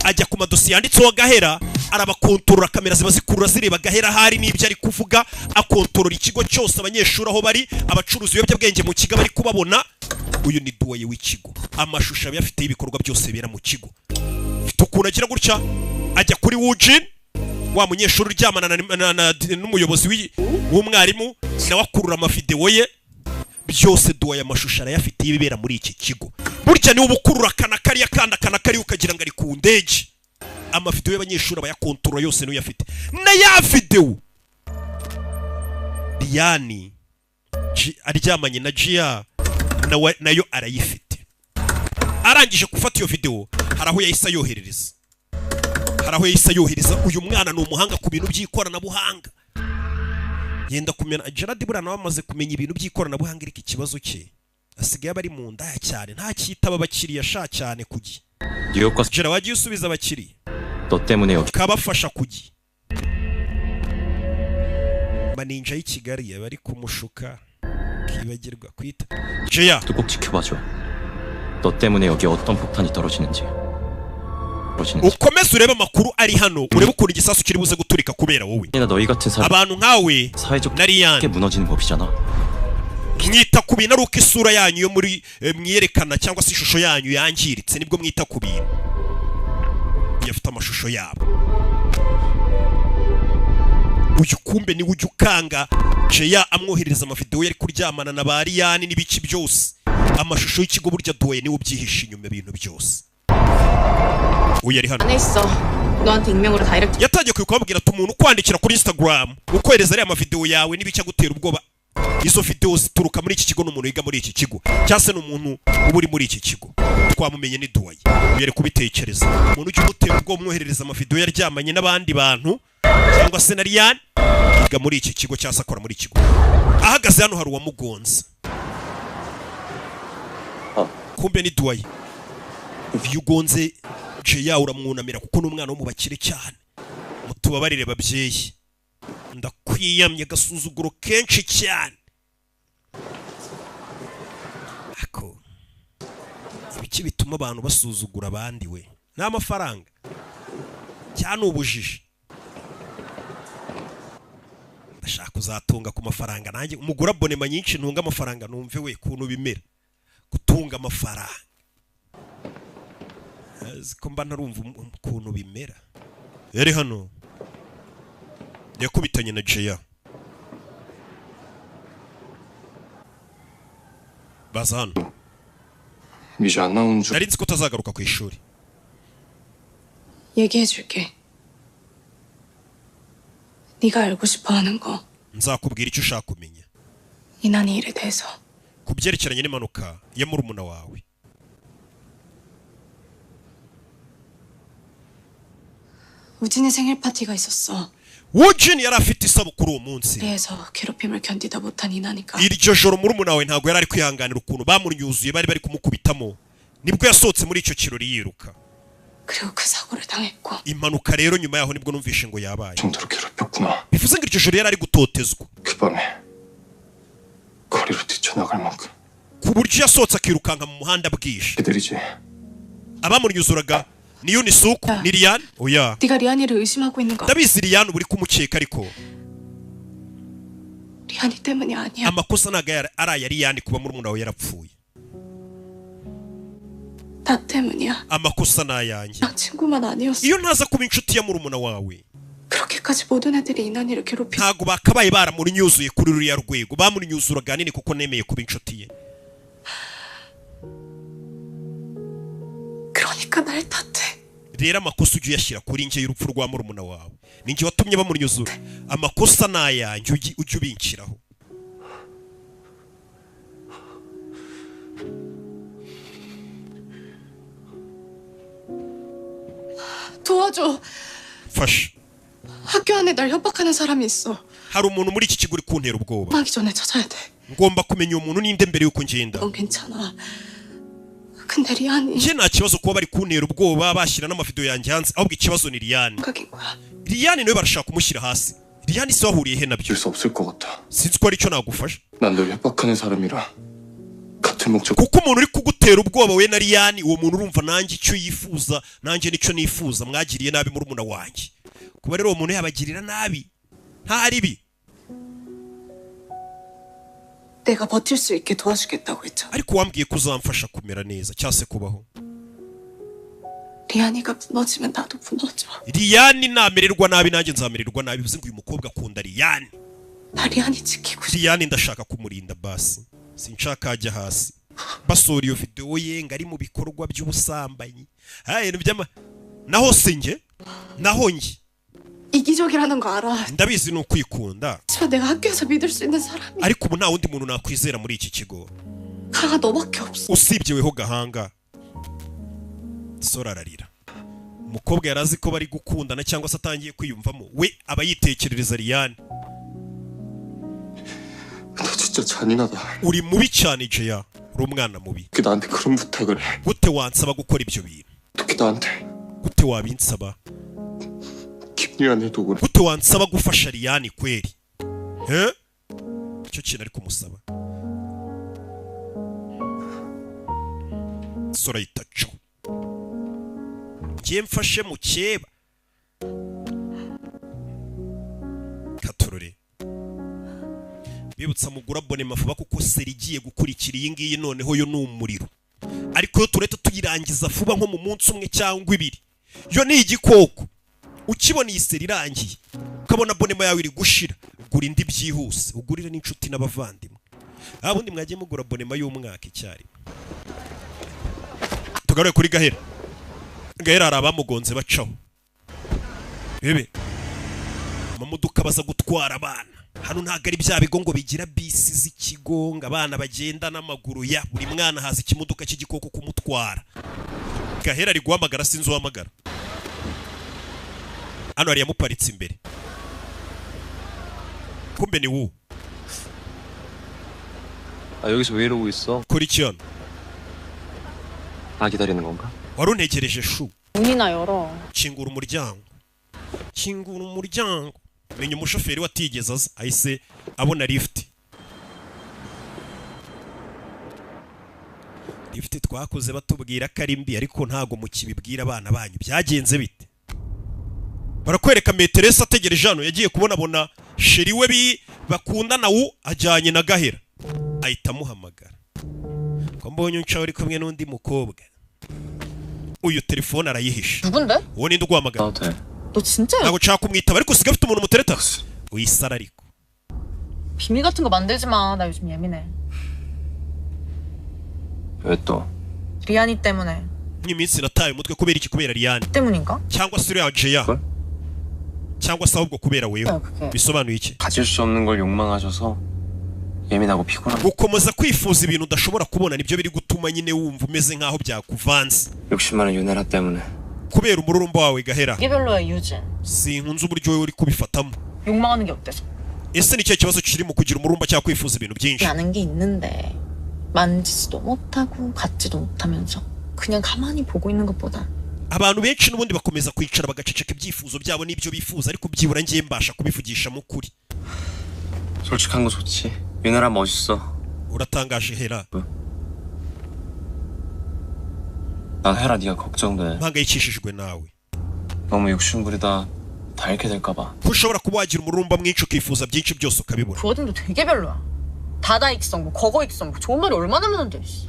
ajya ku madosiye yanditseho Gahera, arabakontorora, kamera ziba zikurura zireba Gahera hari n'ibyo ari kuvuga, akontorora ikigo cyose, abanyeshuri aho bari, abacuruzi ibiyobyabwenge mu kigo bari kubabona. Uyu ni duwaye w'ikigo, amashusho aba afite ibikorwa byose bibera mu kigo. Mfite ukuntu agira gutya, ajya kuri Wujin wa munyeshuri uryamana n'umuyobozi w'umwarimu, nawe akurura amavideo ye byose. Duwaye amashusho arayafite y'ibibera muri iki kigo. Burya niwe ubukurura kana kariya kanda kana kariya ukagira ngo ari ku ndege. Amavideo y'abanyeshuri abayakontorora yose niyo yafite. Na ya video Diani aryamanye na Gia nayo arayifite. Arangije gufata iyo video hari aho yahise ayoherereza. Hari aho yahise ayohereza. Uyu mwana ni umuhanga ku bintu by'ikoranabuhanga. Yenda kumenya Gerard buriya nawe amaze kumenya ibintu by'ikoranabuhanga, ariko ikibazo cye asigaye bari mu ndaya cyane, nta cyitaba abakiriya sha cyane kugi. Gerard wagiye usubiza abakiriya kabafasha kugi. Maninja y'i Kigali bari kumushuka kibagirwa kwita Jaya. 꼭 지켜봐줘. 너 때문에 여기 어떤 폭탄이 떨어지는지. Ukomeze urebe amakuru ari hano, urebe ukuntu igisasu kiri buze guturika kubera wowe. Abantu nkawe na Ryan mwita ku bintu ari uko isura yanyu yo muri mwiyerekana cyangwa se ishusho yanyu yangiritse, nibwo mwita ku bintu. Yafite amashusho yabo. Uyu kumbe ni ujya ukanga Jeya amwoherereza amavideo yari kuryamana na ba Ryan n'ibiki byose. Amashusho y'ikigo burya duwaye niwe ubyihishe inyuma ibintu byose. Uyu ari hano yatangiye kubabwira ati umuntu ukwandikira kuri Instagram ukohereza ariya amavideo yawe n'ibice gutera ubwoba, izo video zituruka muri iki kigo n'umuntu wiga muri iki kigo cyangwa se n'umuntu uba uri muri iki kigo. Twamumenye ni duwaye. Uyu ari kubitekereza umuntu ujya umutera ubwoba umwoherereza amavideo yaryamanye n'abandi bantu cyangwa se na Ryan yiga muri iki kigo cyangwa se akora muri iki kigo. Ahagaze hano hari uwamugonze. Kumbe ni duwaye. Iyo ugonze Jeya uramwunamira kuko n'umwana wo mu bakire cyane. Mutubabarire babyeyi, ndakwiyamye agasuzuguro kenshi cyane. Ako ibiki bituma abantu basuzugura abandi we ni amafaranga cyane ubujiji. Ndashaka kuzatunga ku mafaranga nanjye, umugura abonema nyinshi ntunga amafaranga numve we kuntu bimera gutunga amafaranga. Ko mba ntarumva ukuntu bimera. Yari hano yakubitanye na Jeya baza hano. Nari nzi ko utazagaruka ku ishuri. 얘기해줄게. 네가 알고 싶어 하는 거. Nzakubwira icyo ushaka kumenya. 이난이 일에 대해서. Ku byerekeranye n'impanuka ya murumuna wawe. 우진이 생일 파티가 있었어. Wujin yari afite isabukuru uwo munsi. 그래서 괴롭힘을 견디다 못한 이난이가. Iryo joro murumuna wawe ntabwo yari ari kwihanganira ukuntu bamunyuzuye bari bari kumukubitamo. Nibwo yasohotse muri icyo kirori yiruka. 그리고 그 사고를 당했고. Impanuka rero nyuma yaho nibwo numvishe ngo yabaye. Bivuze ngo iryo joro yari ari gutotezwa. 그 밤에 거리로 뛰쳐나갈 만큼. Ku buryo yasohotse akirukanka mu muhanda bwije. 그들이지. Abamunyuzuraga ni Yunisuk ni Ryan. Oya. 네가 리안이를 의심하고 있는 거. Ndabizi Ryan uri kumukeka ariko. 리안이 때문이 아니야. Amakosa ntago ari aya Ryan kuba murumuna wawe yarapfuye. 나 때문이야. Amakosa ni ayanjye. 나 친구만 아니었어. Iyo ntaza kuba inshuti ya murumuna wawe. 그렇게까지 모든 애들이 이난이를 괴롭히. Ntago bakabaye baramunyuzuye kuri ruriya rwego. Bamunyuzuraga nini kuko nemeye kuba inshuti ye. 그러니까 날 탓해. Rero amakosa ujye uyashyira kuri njye y'urupfu rwa murumuna wawe. Ni njye watumye bamunyuzura. Amakosa ni ayanjye ujye ubinshyiraho. 도와줘. Mfasha. 학교 안에 날 협박하는 사람이 있어. Hari umuntu muri iki kigo uri kuntera ubwoba. 하기 전에 찾아야 돼. Ngomba kumenya uwo muntu ninde mbere yuko ngenda. 넌 괜찮아. 근데 리안이 Njye nta kibazo kuba bari kuntera ubwoba bashyira n'amavideo yanjye hanze, ahubwo ikibazo ni Liyani. 생각인 거야. Liyani nawe barashaka kumushyira hasi. Liyani se wahuriye he nabyo? 수 없을 것 같아. Sinzi ko ari icyo nagufasha. 난 널 협박하는 사람이라 같은 목적 Kuko umuntu uri kugutera ubwoba we na Liyani, uwo muntu urumva nanjye icyo yifuza nanjye nicyo nifuza, mwagiriye nabi murumuna wanjye. Kuba rero uwo muntu yabagirira nabi nta ribi. 내가 버틸 수 있게 도와주겠다고 했잖아. Ariko wambwiye ko uzamfasha kumera neza cyangwa se kubaho. 리안이가 무너지면 나도 무너져. Liyani namererwa nabi nanjye nzamererwa nabi. Bivuze ngo uyu mukobwa akunda Liyani. 나 리안이 지키고 싶어. Liyani ndashaka kumurinda basi, sinshaka ajya hasi. Basohora iyo video ye ngo ari mu bikorwa by'ubusambanyi. Ha, ibintu by'ama naho se njye, naho njye 이기적이라는 거 알아. Ndabizi ni ukwikunda, 하지만 내가 학교에서 믿을 수 있는 사람이 ariko ubu nta wundi muntu nakwizera muri iki kigo 강아 너밖에 없어. usibye weho Gahanga. Sora ararira. Umukobwa yari azi ko bari gukundana cyangwa se atangiye kwiyumvamo, we aba yitekerereza Liyani. 너 진짜 잔인하다. Uri mubi cyane Jeya, uri umwana mubi. 어떻게 나한테 그런 부탁을 해? Gute wansaba gukora ibyo bintu? 어떻게 나한테 Gute wabinsaba? 김리안의 독을 Gute wansaba gufasha Liyani kweri? He? Icyo kintu ari kumusaba. Sora yitaco. Ngiye mfashe mukeba. Katurore. Bibutsa mugura abonema vuba kuko seri igiye gukurikira iyi ngiyi noneho yo ni umuriro. Ariko yo tureta tuyirangiza vuba nko mu munsi umwe cyangwa ibiri. Yo ni igikoko. Ukibona iyi seri irangiye ukabona abonema yawe iri gushira, gura indi byihuse, ugurire n'inshuti n'abavandimwe. Abundi mwagiye mugura abonema y'umwaka icyarimwe. Tugaruye kuri Gahera. Gahera hari abamugonze bacaho. Bebe. Amamodoka baza gutwara abana. Hano ntabwo ari bya bigo ngo bigira bisi z'ikigo ngo abana bagenda n'amaguru, ya buri mwana haza ikimodoka cy'igikoko kumutwara. Gahera ari guhamagara sinzi uhamagara. Hano hari yamuparitse imbere. Kumbe ni wu. 아 여기서 왜 이러고 있어? Kora iki hano? 나 기다리는 건가? Wari untegereje shu. 문이나 열어. Kingura umuryango. Kingura umuryango. Menya umushoferi watigeze aza ahise abona lift. Lift twakoze batubwira ko ari mbi, ariko ntago mukibibwira abana banyu. Byagenze bite? Barakwereka meterese ategereje hano, yagiye kubona sheri we bi bakundana wu ajyanye na Gahera. Ahita amuhamagara. Ko mbonye unca uri kumwe n'undi mukobwa. Uyu telefone arayihisha. 누군데? Uwo ninde uguhamagara? 나도 돼. 너 진짜 Ntabwo nshaka kumwitaba ariko usigaye ufite umuntu mutereta. Wisara ariko. 비밀 같은 거 만들지 마. 나 요즘 예민해. 왜 또? 리안이 때문에. Nk'iminsi nataye umutwe kubera iki? Kubera Liyani 때문인가? cyangwa se uriya Jeya cyangwa se ahubwo kubera wewe. Bisobanuye iki? 가질 수 없는 걸 욕망하셔서 예민하고 피곤한 Gukomeza kwifuza ibintu udashobora kubona nibyo biri gutuma nyine wumva umeze nk'aho byakuvanze. 욕심 많은 윤혜라 때문에 Kubera umururumba wawe Gahera. 이게 별로야 유진. Sinkunze uburyo wowe uri kubifatamo. 욕망하는 게 어때서? Ese ni ikihe kibazo kiri mu kugira umururumba cyangwa kwifuza ibintu byinshi? 나는 게 있는데 만지지도 못하고 갖지도 못하면서 그냥 가만히 보고 있는 것보다 Abantu benshi n'ubundi bakomeza kwicara bagaceceka ibyifuzo byabo n'ibyo bifuza, ariko byibura ngiye mbasha kubivugisha mu kuri. 솔직한 거 좋지. 윤혜라 멋있어. Uratangaje Hera. 난 혜라 네가 걱정돼. Mpangayikishijwe nawe. 너무 욕심부리다 다 잃게 될까 봐. Ko ushobora kuba wagira umururumba mwinshi ukifuza byinshi byose ukabibura. 그 워딩도 되게 별로야. 다다익선 뭐 거거익선 뭐 좋은 말이 얼마나 많은데. 씨.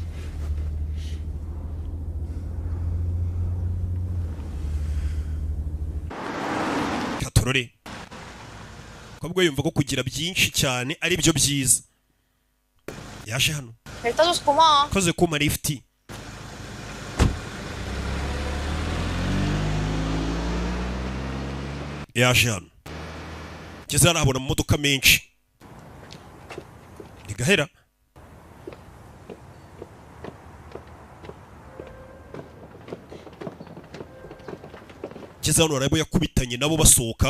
Katorore. Kobwa yumva ko kugira byinshi cyane ari byo byiza. Yaje hano. 일 따줘서 고마워. Koze kumpa lift. Yaje hano. Ngeze hano abona amamodoka menshi. Ni Gahera. Yageze hano arabo yakubitanye nabo basohoka.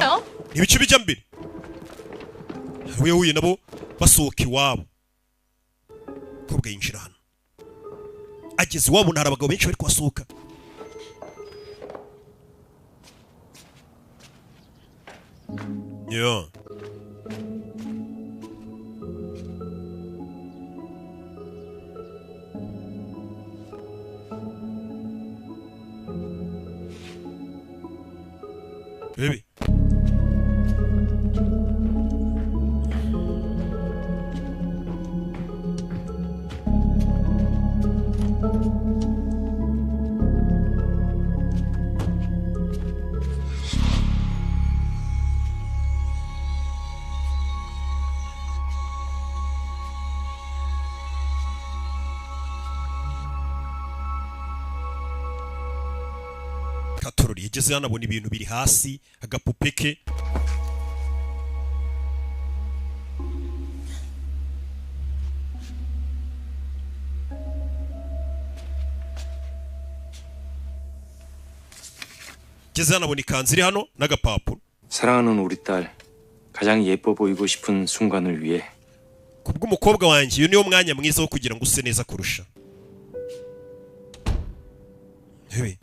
Ibice bijya mbere. We yahuye nabo basohoka iwabo. Kobwa yinjira hano. Ageze iwabo ntari abagabo benshi bari kuhasohoka. Yeah. Baby. Katorori yageze hano abona ibintu biri hasi agapupe ke. Yageze hano abona ikanzu iri hano n'agapapuro. 사랑하는 우리 딸 가장 예뻐 보이고 싶은 순간을 위해 Kubw'umukobwa wanjye uyu niwo mwanya mwiza wo kugira ngo use neza kurusha. Hewe.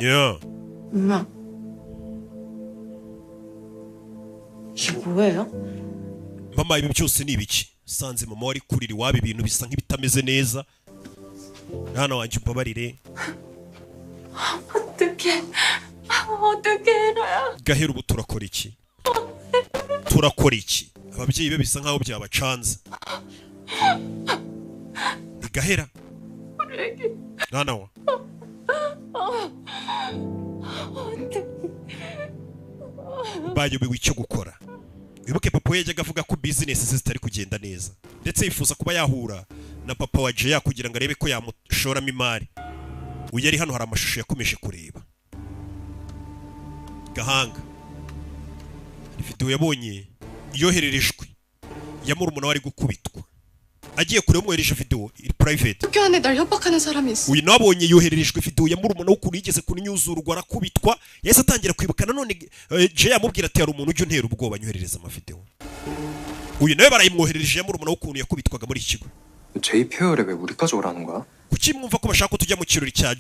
Yeah. 엄마. 이게 뭐예요? Mama ibi byose ni ibiki? Sanze mama wari kurira iwabo ibintu bisa nk'ibitameze neza. Mwana wanjye umbabarire. 어떡해. 어떡해, 로야. Gahera ubu turakora iki? Turakora iki? Ababyeyi be bisa nkaho byabacanze. Ni Gahera. 우리 애기. Mwana wa. Bayobewe icyo gukora. Wibuke papa we yajyaga avuga ko business ze zitari kugenda neza, ndetse yifuza kuba yahura na papa wa Jaya kugira ngo arebe ko yamushoramo imari. Uyu yari hano hari amashusho yakomeje kureba. Gahanga. Hari video yabonye yohererejwe ya murumuna we ari gukubitwa. Agiye kureba umwohereje video iri private. 학교 안에 날 협박하는 사람이 있어. Uyu nabonye yohererejwe video ya murumuna we ukuntu yigeze kunyuzurwa arakubitwa, yahise atangira kwibuka nanone. Jay amubwira ati hari umuntu ujya untera ubwoba anyoherereza amavideo. Uyu nawe barayimwoherereje ya murumuna we ukuntu yakubitwaga muri iki kigo. 제이 페어에 왜 우리까지 오라는 거야? Kuki mwumva ko bashaka ko tujya mu kirori cya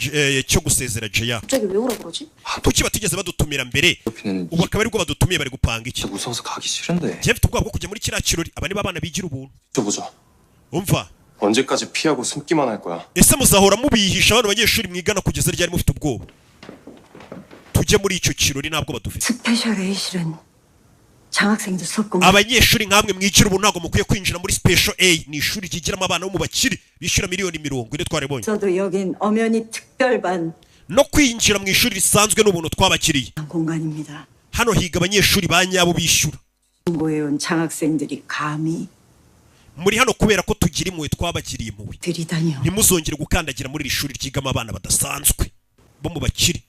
cyo gusezera Jaya? 갑자기 왜 오라 그러지? Kuki batigeze badutumira mbere? Ubu akaba aribwo badutumiye bari gupanga iki? 무서워서 가기 싫은데. Njye mfite ubwoba bwo kujya muri kiriya kirori. Aba ni abana bigira ubuntu. 보자. Umva. 언제까지 피하고 숨기만 할 거야? Ese muzahora mubihisha abana banyeshuri mwigana kugeza ryari mufite ubwoba? Tujye muri icyo kirori ntabwo badufite. 스페셜 A실은 장학생들 수업 공부 Abanyeshuri nkamwe mwigira ubu ntabwo mukwiye kwinjira muri Special A. Ni ishuri ryigiramo abana bo mu bakire bishyura miliyoni 40 twaribonye. 저도 여긴 엄연히 특별반 No kwinjira mu ishuri risanzwe n'ubuntu twabakiriye. 공간입니다. Hano higa abanyeshuri ba nyabo bishyura. 중고에 온 장학생들이 감히 Muri hano kubera ko tugira impuhwe twabagiriye impuhwe. 들이다니요. Ntimuzongere gukandagira muri iri shuri ryigamo abana badasanzwe bo mu bakire.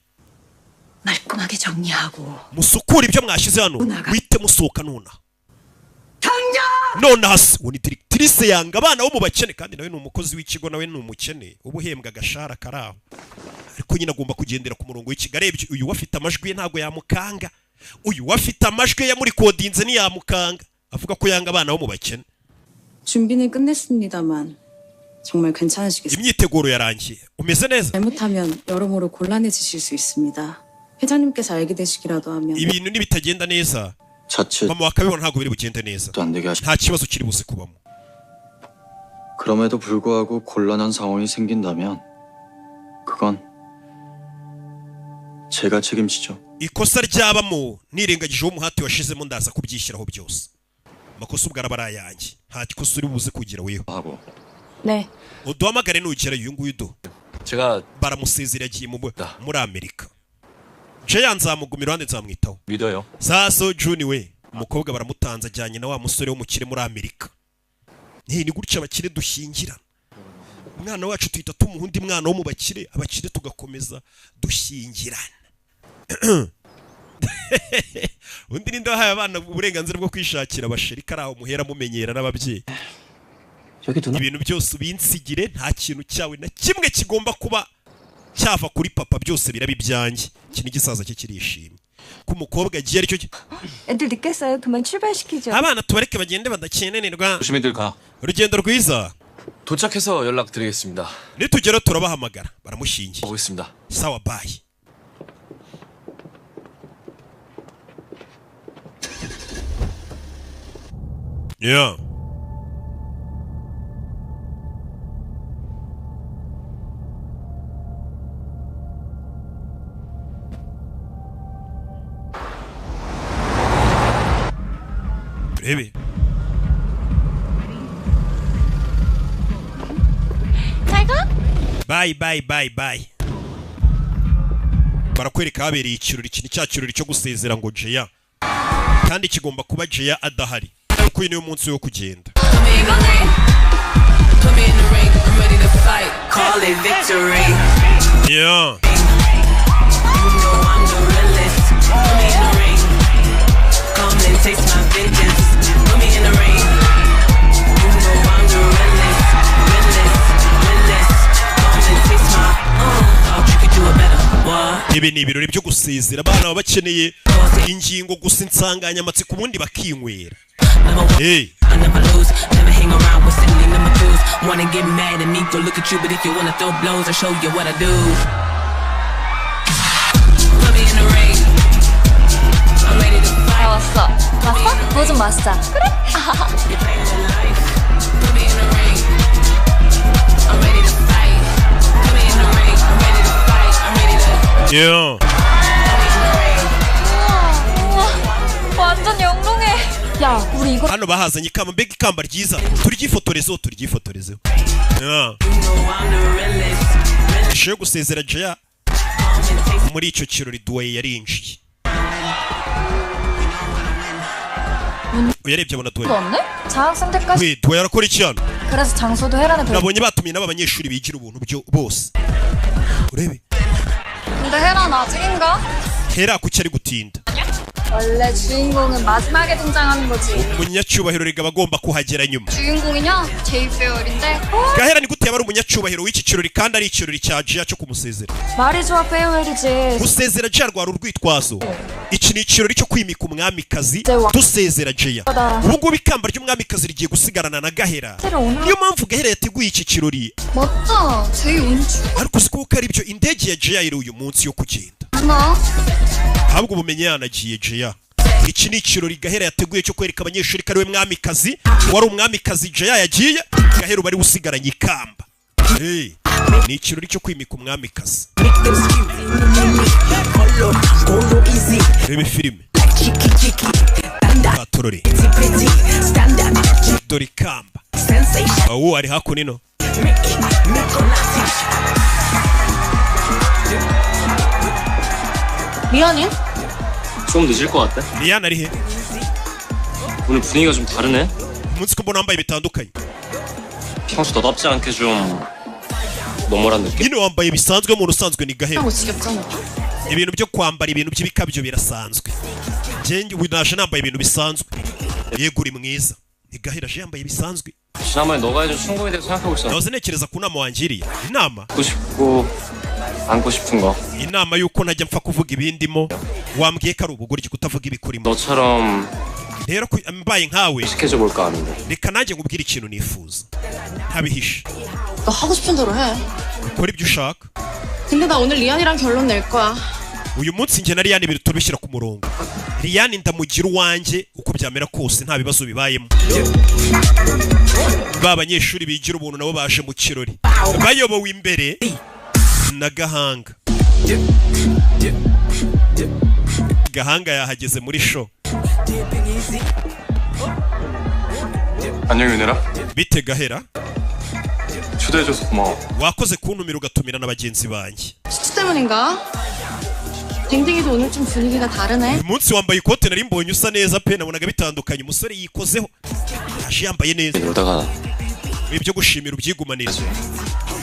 말끔하게 정리하고 Musukure ibyo mwashyize hano, wite musohoka nonaha. 당장! Nonaha se uwo ni directrice yanga abana bo mu bakene, kandi nawe ni umukozi w'ikigo, nawe ni umukene uba uhembwa agashahara kari aho, ariko nyine agomba kugendera ku murongo w'ikigo. Arebye uyu we afite amajwi ye ntabwo yamukanga, uyu we afite amajwi ye yamurikodinze ntiyamukanga, avuga ko yanga abana bo mu bakene. 준비는 끝냈습니다만 정말 괜찮으시겠어요? Imyiteguro yarangiye, umeze neza? 잘못하면 여러모로 곤란해지실 수 있습니다. 회장님께서 알게 되시기라도 하면 Ibintu nibitagenda neza 자칫 mama wakabibona ntabwo biri bugende neza, 안 되게 하시. nta kibazo kiri buze kubamo. 그럼에도 불구하고 곤란한 상황이 생긴다면 그건 제가 책임지죠. Ikosa ryabamo nirengagije uwo muhati washizemo ndaza kubyishyiraho byose. Amakosa ubwo araba ari ayanjye, nta kosa uri buze kugira weho. 하고 네. Uduhamagare nugera uyu nguyu do. 제가 Baramusezera yagiye muri Amerika. Jaya nzamuguma iruhande nzamwitaho. 믿어요. Saso Juni we umukobwa baramutanze ajyanye na wa musore w'umukire muri Amerika. Ni gutya abakire dushyingirana. Umwana wacu tuhita tumuha undi mwana wo mu bakire, abakire tugakomeza dushyingirana. Undi ninde wahaye abana uburenganzira bwo kwishakira abasheri? Kari aho muhera mumenyera n'ababyeyi. Ibintu byose ubinsigire, nta kintu cyawe na kimwe kigomba kuba cyava kuri papa, byose biraba ibyanjye. Iki ni igisaza cye kirishimye ko umukobwa agiye aricyo 애들 늦겠어요. 그만 출발시키죠. Abana tubareke bagende badakenererwa. 조심히들 가. Urugendo rwiza. 도착해서 연락드리겠습니다. Nitugera turabahamagara. Baramushingiye. 보겠습니다. Sawa, bye. Yeah. Turebe. 잘 가? Bye, bye, bye, bye. Barakwereka habereye ikirori. Iki ni cya kirori cyo gusezera ngo Jeya, kandi kigomba kuba Jeya adahari kuko uyu niwo munsi wo kugenda. Put me in the ring, I'm ready to fight. Call it victory. Yeah. You know I'm the realest. Put me in the ring. Come and taste my vengeance. Put me in the ring. You know I'm the realest. Realest, realest. Come and taste my. Thought you could do it better. What? Ibi ni ibirori byo gusezera. Abana baba bakeneye ingingo gusa, insanganyamatsiko, ubundi bakinywera. Hey. I never lose, never hang around with silly number twos. Wanna get mad at me, go look at you, but if you wanna throw blows, I'll show you what I do. Put me in the ring. I'm ready to 잘 왔어. 왔어? 뭐 좀 마시자. 그래? put me in the ring. I'm ready to fight. Put me in the ring. I'm ready to fight. I'm ready to. Yeah. 우와, 완전 영롱해. 야, 우리 이거 Hano bahazanye ikamba, mbega ikamba ryiza! Turyifotorezeho, turyifotorezeho. Yeah. Ishusho yo gusezera Jaya. Muri icyo kirori Duwaye yarinjiye, uyarebye abona Duwaye. 없네? 장학생 때까지. We, Duwaye arakora iki hano? 그래서 장소도 헤란에 별. Nabonye batumiye n'aba banyeshuri bigira ubuntu byo bose, urebe. 근데 헤란 아직인가? Hera kuki ari gutinda? 원래 주인공은 마지막에 등장하는 거지. Umunyacyubahiro rega aba agomba kuhagera nyuma. 주인공이냐? 제이 페어인데. Gahera ni gute yaba ari umunyacyubahiro w'iki kirori kandi ari ikirori cya Jia cyo kumusezera? 말이 좋아 farewell이지. Gusezera Jia rwari urwitwazo. Iki ni ikirori cyo kwimika umwamikazi, dusezera Jia. Ubu ngubu ikamba ry'umwamikazi rigiye gusigarana na Gahera, niyo mpamvu Gahera yateguye iki kirori. 맞다. 제이 오늘 Ariko uzi ko ari byo, indege ya Jia iri uyu munsi yo kugenda. 출근하나? Ahubwo ubumenyi yanagiye Jia. Iki ni ikirori Gahera yateguye cyo kwereka abanyeshuri ko ari we mwamikazi. Wari umwamikazi Jia yagiye, Gahera ubu ari we usigaranye ikamba. Hey, ni ikirori cyo kwimika umwamikazi. Rebe filime katorore. Dore ikamba, awu ari hakuno. 리안이? 좀 늦을 것 같대. Liyana ari he? 오늘 분위기가 좀 다르네. Umunsi ko mbona wambaye bitandukanye. 평소 너답지 않게 좀 normal한 느낌. Nyine wambaye bisanzwe, umuntu usanzwe ni Gahera. 하고 지겹잖아. Ibintu byo kwambara ibintu by'ibikabyo birasanzwe. Njye ubu naje nambaye ibintu bisanzwe. Yego, uri mwiza. Ni Gahera aje yambaye bisanzwe. 지난번에 너가 해준 충고에 대해서 생각하고 있었는데 Nahoze ntekereza ku nama wangiriye, inama 듣고 싶고 안고 싶은 거. Inama y'uko ntajya mpfa kuvuga ibindimo. Wambwiye ko ari ubugoryi kutavuga ibikurimo. 너처럼 Rero mbaye nkawe 시켜줘 볼까 하는데. reka nanjye nkubwire ikintu nifuza ntabihishe. 너 하고 싶은 대로 해. Ukora ibyo ushaka. 근데 나 오늘 리안이랑 결론 낼 거야. Uyu munsi njye na Liyani ibintu turabishyira ku murongo. Liyani ndamugira uwanjye uko byamera kose, nta bibazo bibayemo. Ba banyeshuri bigira ubuntu nabo baje mu kirori bayobowe imbere na Gahanga. Gahanga yahageze muri show. 안녕 윤혜라. Bite Gahera. 초대해줘서 고마워. Wakoze kuntumira ugatumira na bagenzi banjye. 수치 때문인가? 댕댕이도 오늘 좀 분위기가 다르네. Uyu munsi wambaye ikote, nari mbonye usa neza pe, nabonaga bitandukanye. Umusore yikozeho, yaje yambaye neza. 놀다가 Ibyo gushimira ubyigumanire.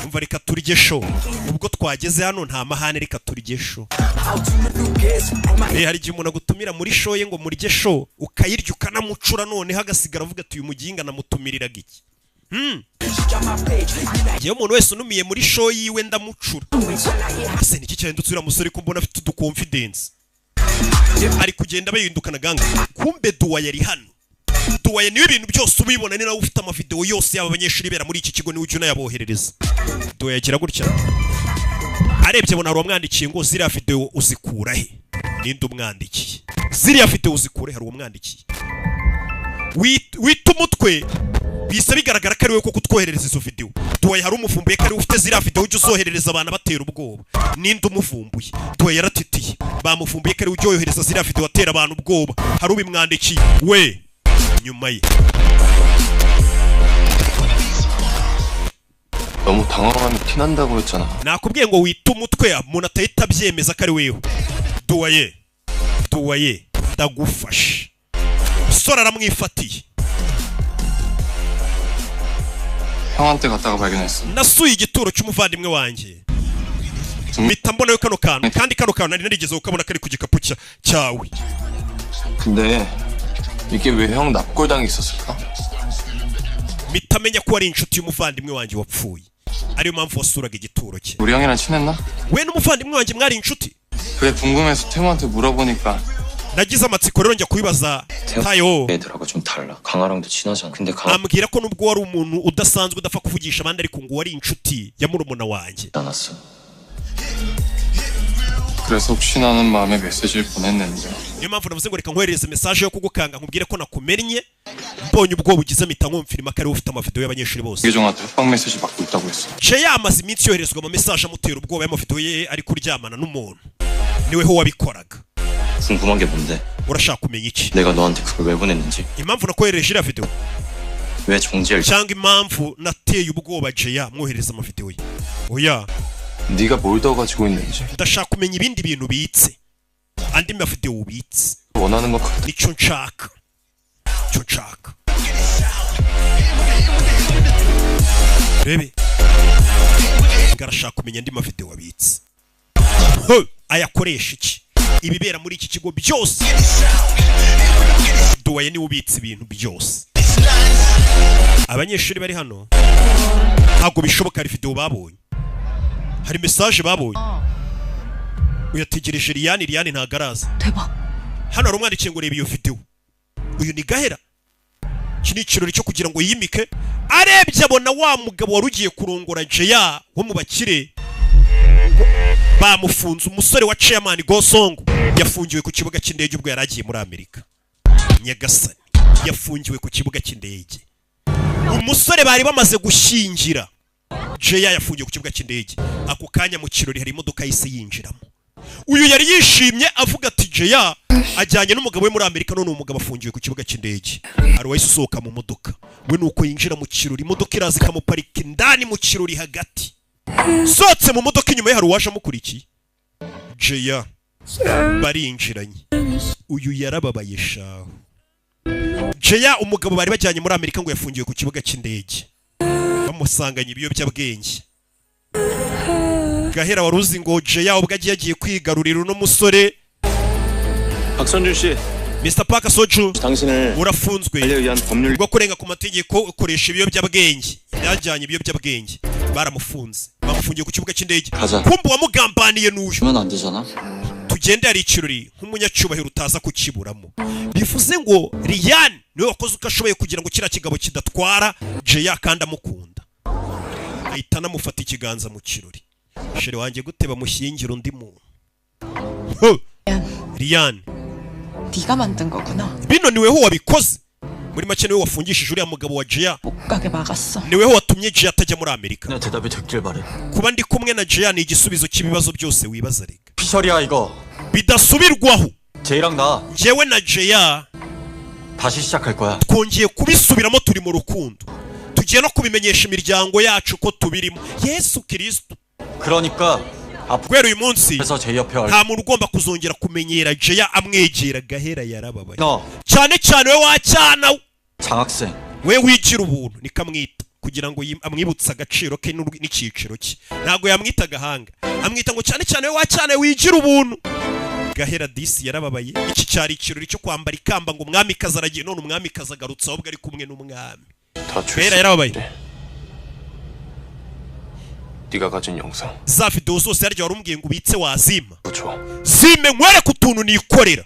Umva, reka turye show. Ubwo twageze hano nta mahane, reka turye show. Hari igihe umuntu agutumira muri show ye ngo murye show, ukayirya ukanamucura, noneho agasigara avuga ati: "Uyu muginga namutumiriraga iki?" Njyewe umuntu wese unumiye muri show yiwe ndamucura. Ese niki cyahindutse uriya musore ko mbona afite udu confidence, ari kugenda bayindukana ganga? Kumbe duwa yari hano. Duwaye niwe ibintu byose ubibona, ni nawe ufite amavideo yose y'aba banyeshuri bera muri iki kigo, niwe ujya unayaboherereza. Duwaye agira gutya, arebye abona hari uwamwandikiye ngo: "Ziriya video uzikura he?" Ninde umwandikiye? "Ziriya video uzikura he?" Hari uwamwandikiye. Wita umutwe bise bigaragara ko ari we koko utwoherereza izo video. Duwaye hari umuvumbuye ko ari we ufite ziriya video ujya uzoherereza abantu batera ubwoba. Ninde umuvumbuye? Duwaye yaratitiye. Bamuvumbuye ko ari we ujya wohereza ziriya video atera abantu ubwoba. Hari ubimwandikiye we nyuma ye. 너무 당황하면 티난다고 했잖아. Nakubwiye ngo wite umutwe, umuntu atahita abyemeza ko ari wewe. Duwaye, duwaye, ndagufashe. Sora aramwifatiye. 형한테 갔다가 발견했어. Nasuye igituro cy'umuvandimwe wanjye, mpita mbonayo kano kantu, kandi kano kantu nari narigeze kukabona kari ku gikapu cyawe. 근데 이게 왜 형 납골당에 있었을까? Mpita menya ko wari inshuti y'umuvandimwe wanjye wapfuye, ariyo mpamvu wasuraga igituro cye. 우리 형이랑 친했나? We n'umuvandimwe wanjye mwari inshuti? 그게 궁금해서 태모한테 물어보니까 Nagize amatsiko rero njya kubibaza Tayo. 애들하고 좀 달라. 강아랑도 친하잖아. 근데 강아 Ambwira ko nubwo wari umuntu udasanzwe udapfa kuvugisha abandi, ariko ngo wari inshuti ya murumuna wanjye. 않았어. 그래서 혹시나 하는 마음에 메시지를 보냈는데 Niyo mpamvu navuze ngo reka nkoherereze message yo kugukanga, nkubwire ko nakumennye. Mbonye ubwoba ugize, mpita nkumfirima ko ariwe ufite amavideo y'abanyeshuri bose. 이계정한테 협박 메시지 받고 있다고 했어. Ce yamaze iminsi yoherezwa ama message amutera ubwoba y'amavideo ye ari kuryamana n'umuntu. Niweho wabikoraga. 궁금한 게 뭔데? Urashaka kumenya iki? 내가 너한테 그걸 왜 보냈는지. Impamvu nakoherereje iriya video 왜 정지를 cyangwa impamvu nateye ubwoba Jeya mwohereza amavideo ye? Oya. 네가 뭘 더 가지고 있는지 Ndashaka kumenya ibindi bintu ubitse, andi mavideo ubitse. 원하는 건 그게 Nicyo nshaka, icyo nshaka. Rebe ngarashaka kumenya andi mavideo abitse. He, ayakoresha iki? Ibibera muri iki kigo byose duwaye niwe ubitse ibintu byose. Abanyeshuri bari hano ntabwo bishoboka. Hari video babonye, hari message babonye. Uyategereje Liyani, Liyani ntabwo araza. Hano hari umwandikiye ngo: "Reba iyo video." Uyu ni Gahera. Iki ni ikirori cyo kugira ngo yimike. Arebye abona wa mugabo wari ugiye kurongora Jeya wo mu bakire bamufunze. Umusore wa chairman Gosongo yafungiwe ku kibuga cy'indege ubwo yari agiye muri Amerika. Nyagasani, yafungiwe ku kibuga cy'indege. Umusore bari bamaze gushyingira Jeya yafungiwe ku kibuga cy'indege. Ako kanya mu kirori hari imodoka yahise yinjiramo. Uyu yari yishimye avuga ati: "Jeya ajyanye n'umugabo we muri Amerika," none uwo mugabo afungiwe ku kibuga cy'indege. Hari uwahise usohoka mu modoka we, nuko yinjira mu kirori, imodoka iraza ikamuparika indani mu kirori hagati. Sohotse mu modoka, inyuma ye hari uwaje amukurikiye. Jeya barinjiranye. Uyu yarababaye shahu. Jeya umugabo bari bajyanye muri Amerika ngo yafungiwe ku kibuga cy'indege, bamusanganye ibiyobyabwenge. Gahera wari uzi ngo Jeya ubwo agiye agiye kwigarurira uno musore. 박선준 씨, Mr Park Soju, 당신을 urafunzwe 의한 법률 ubwo kurenga ku mategeko ukoresha ibiyobyabwenge. Yajyanye ibiyobyabwenge, baramufunze, bamufungiye ku kibuga cy'indege. Kaza. Kumbe uwamugambaniye n'uyu. 주면 안 되잖아. Tugende, hari ikirori, nk'umunyacyubahiro utaza kukiburamo. Bivuze ngo Ryan niwe wakoze uko ashoboye kugira ngo kiriya kigabo kidatwara Jeya kandi amukunda, ahita anamufata ikiganza mu kirori. Chéri wanjye gute bamushyingira undi muntu? Huh! Ryan, 네가 만든 거구나. Bino niweho wabikoze. Muri make niwe wafungishije uriya mugabo wa Jeya, 못 가게 막았어. niweho watumye Jeya atajya muri Amerika. 내 대답이 됐길 바래. Kuba ndi kumwe na Jeya ni igisubizo cy'ibibazo byose wibaza rega. 피셜이야 이거. Bidasubirwaho. 제이랑 나 Njyewe na Jeya 다시 시작할 거야. twongeye kubisubiramo, turi mu rukundo, tugiye no kubimenyesha imiryango yacu ko tubirimo. Yesu Kirisito. 그러니까 Guhera uyu munsi 앞에서 제이 옆에 얼. nta muntu ugomba kuzongera kumenyera Jeya amwegera. Gahera yarababaye 너 cyane cyane we wacyana we. 장학생. We wigira ubuntu nikamwita kugira ngo amwibutse agaciro ke n'icyiciro cye. Ntabwo yamwita agahanga. Amwita ngo cyane cyane we wacyane wigira ubuntu. Gahera disi yarababaye. Iki cyari ikirori cyo kwambara ikamba ngo umwamikazi aragiye, none umwamikazi agarutse ahubwo ari kumwe n'umwami. 다 Gahera yarababaye. 네가 가진 영상 Za videwo zose harya wari umbwiye ngo ubitse wazima 줘. zime nkwereke utuntu nikorera.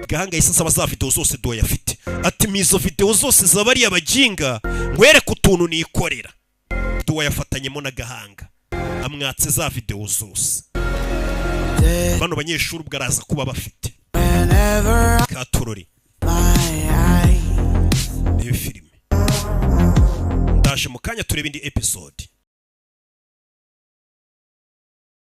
Gahanga yahise asaba za videwo zose doya afite, ati mizo videwo zose zaba ari abaginga, nkwereke utuntu nikorera. Doya yafatanyemo na Gahanga, amwatse za videwo zose. Bano banyeshuri ubwo araza kuba bafite katorori. Reba filime, ndaje mu kanya turebe indi episode.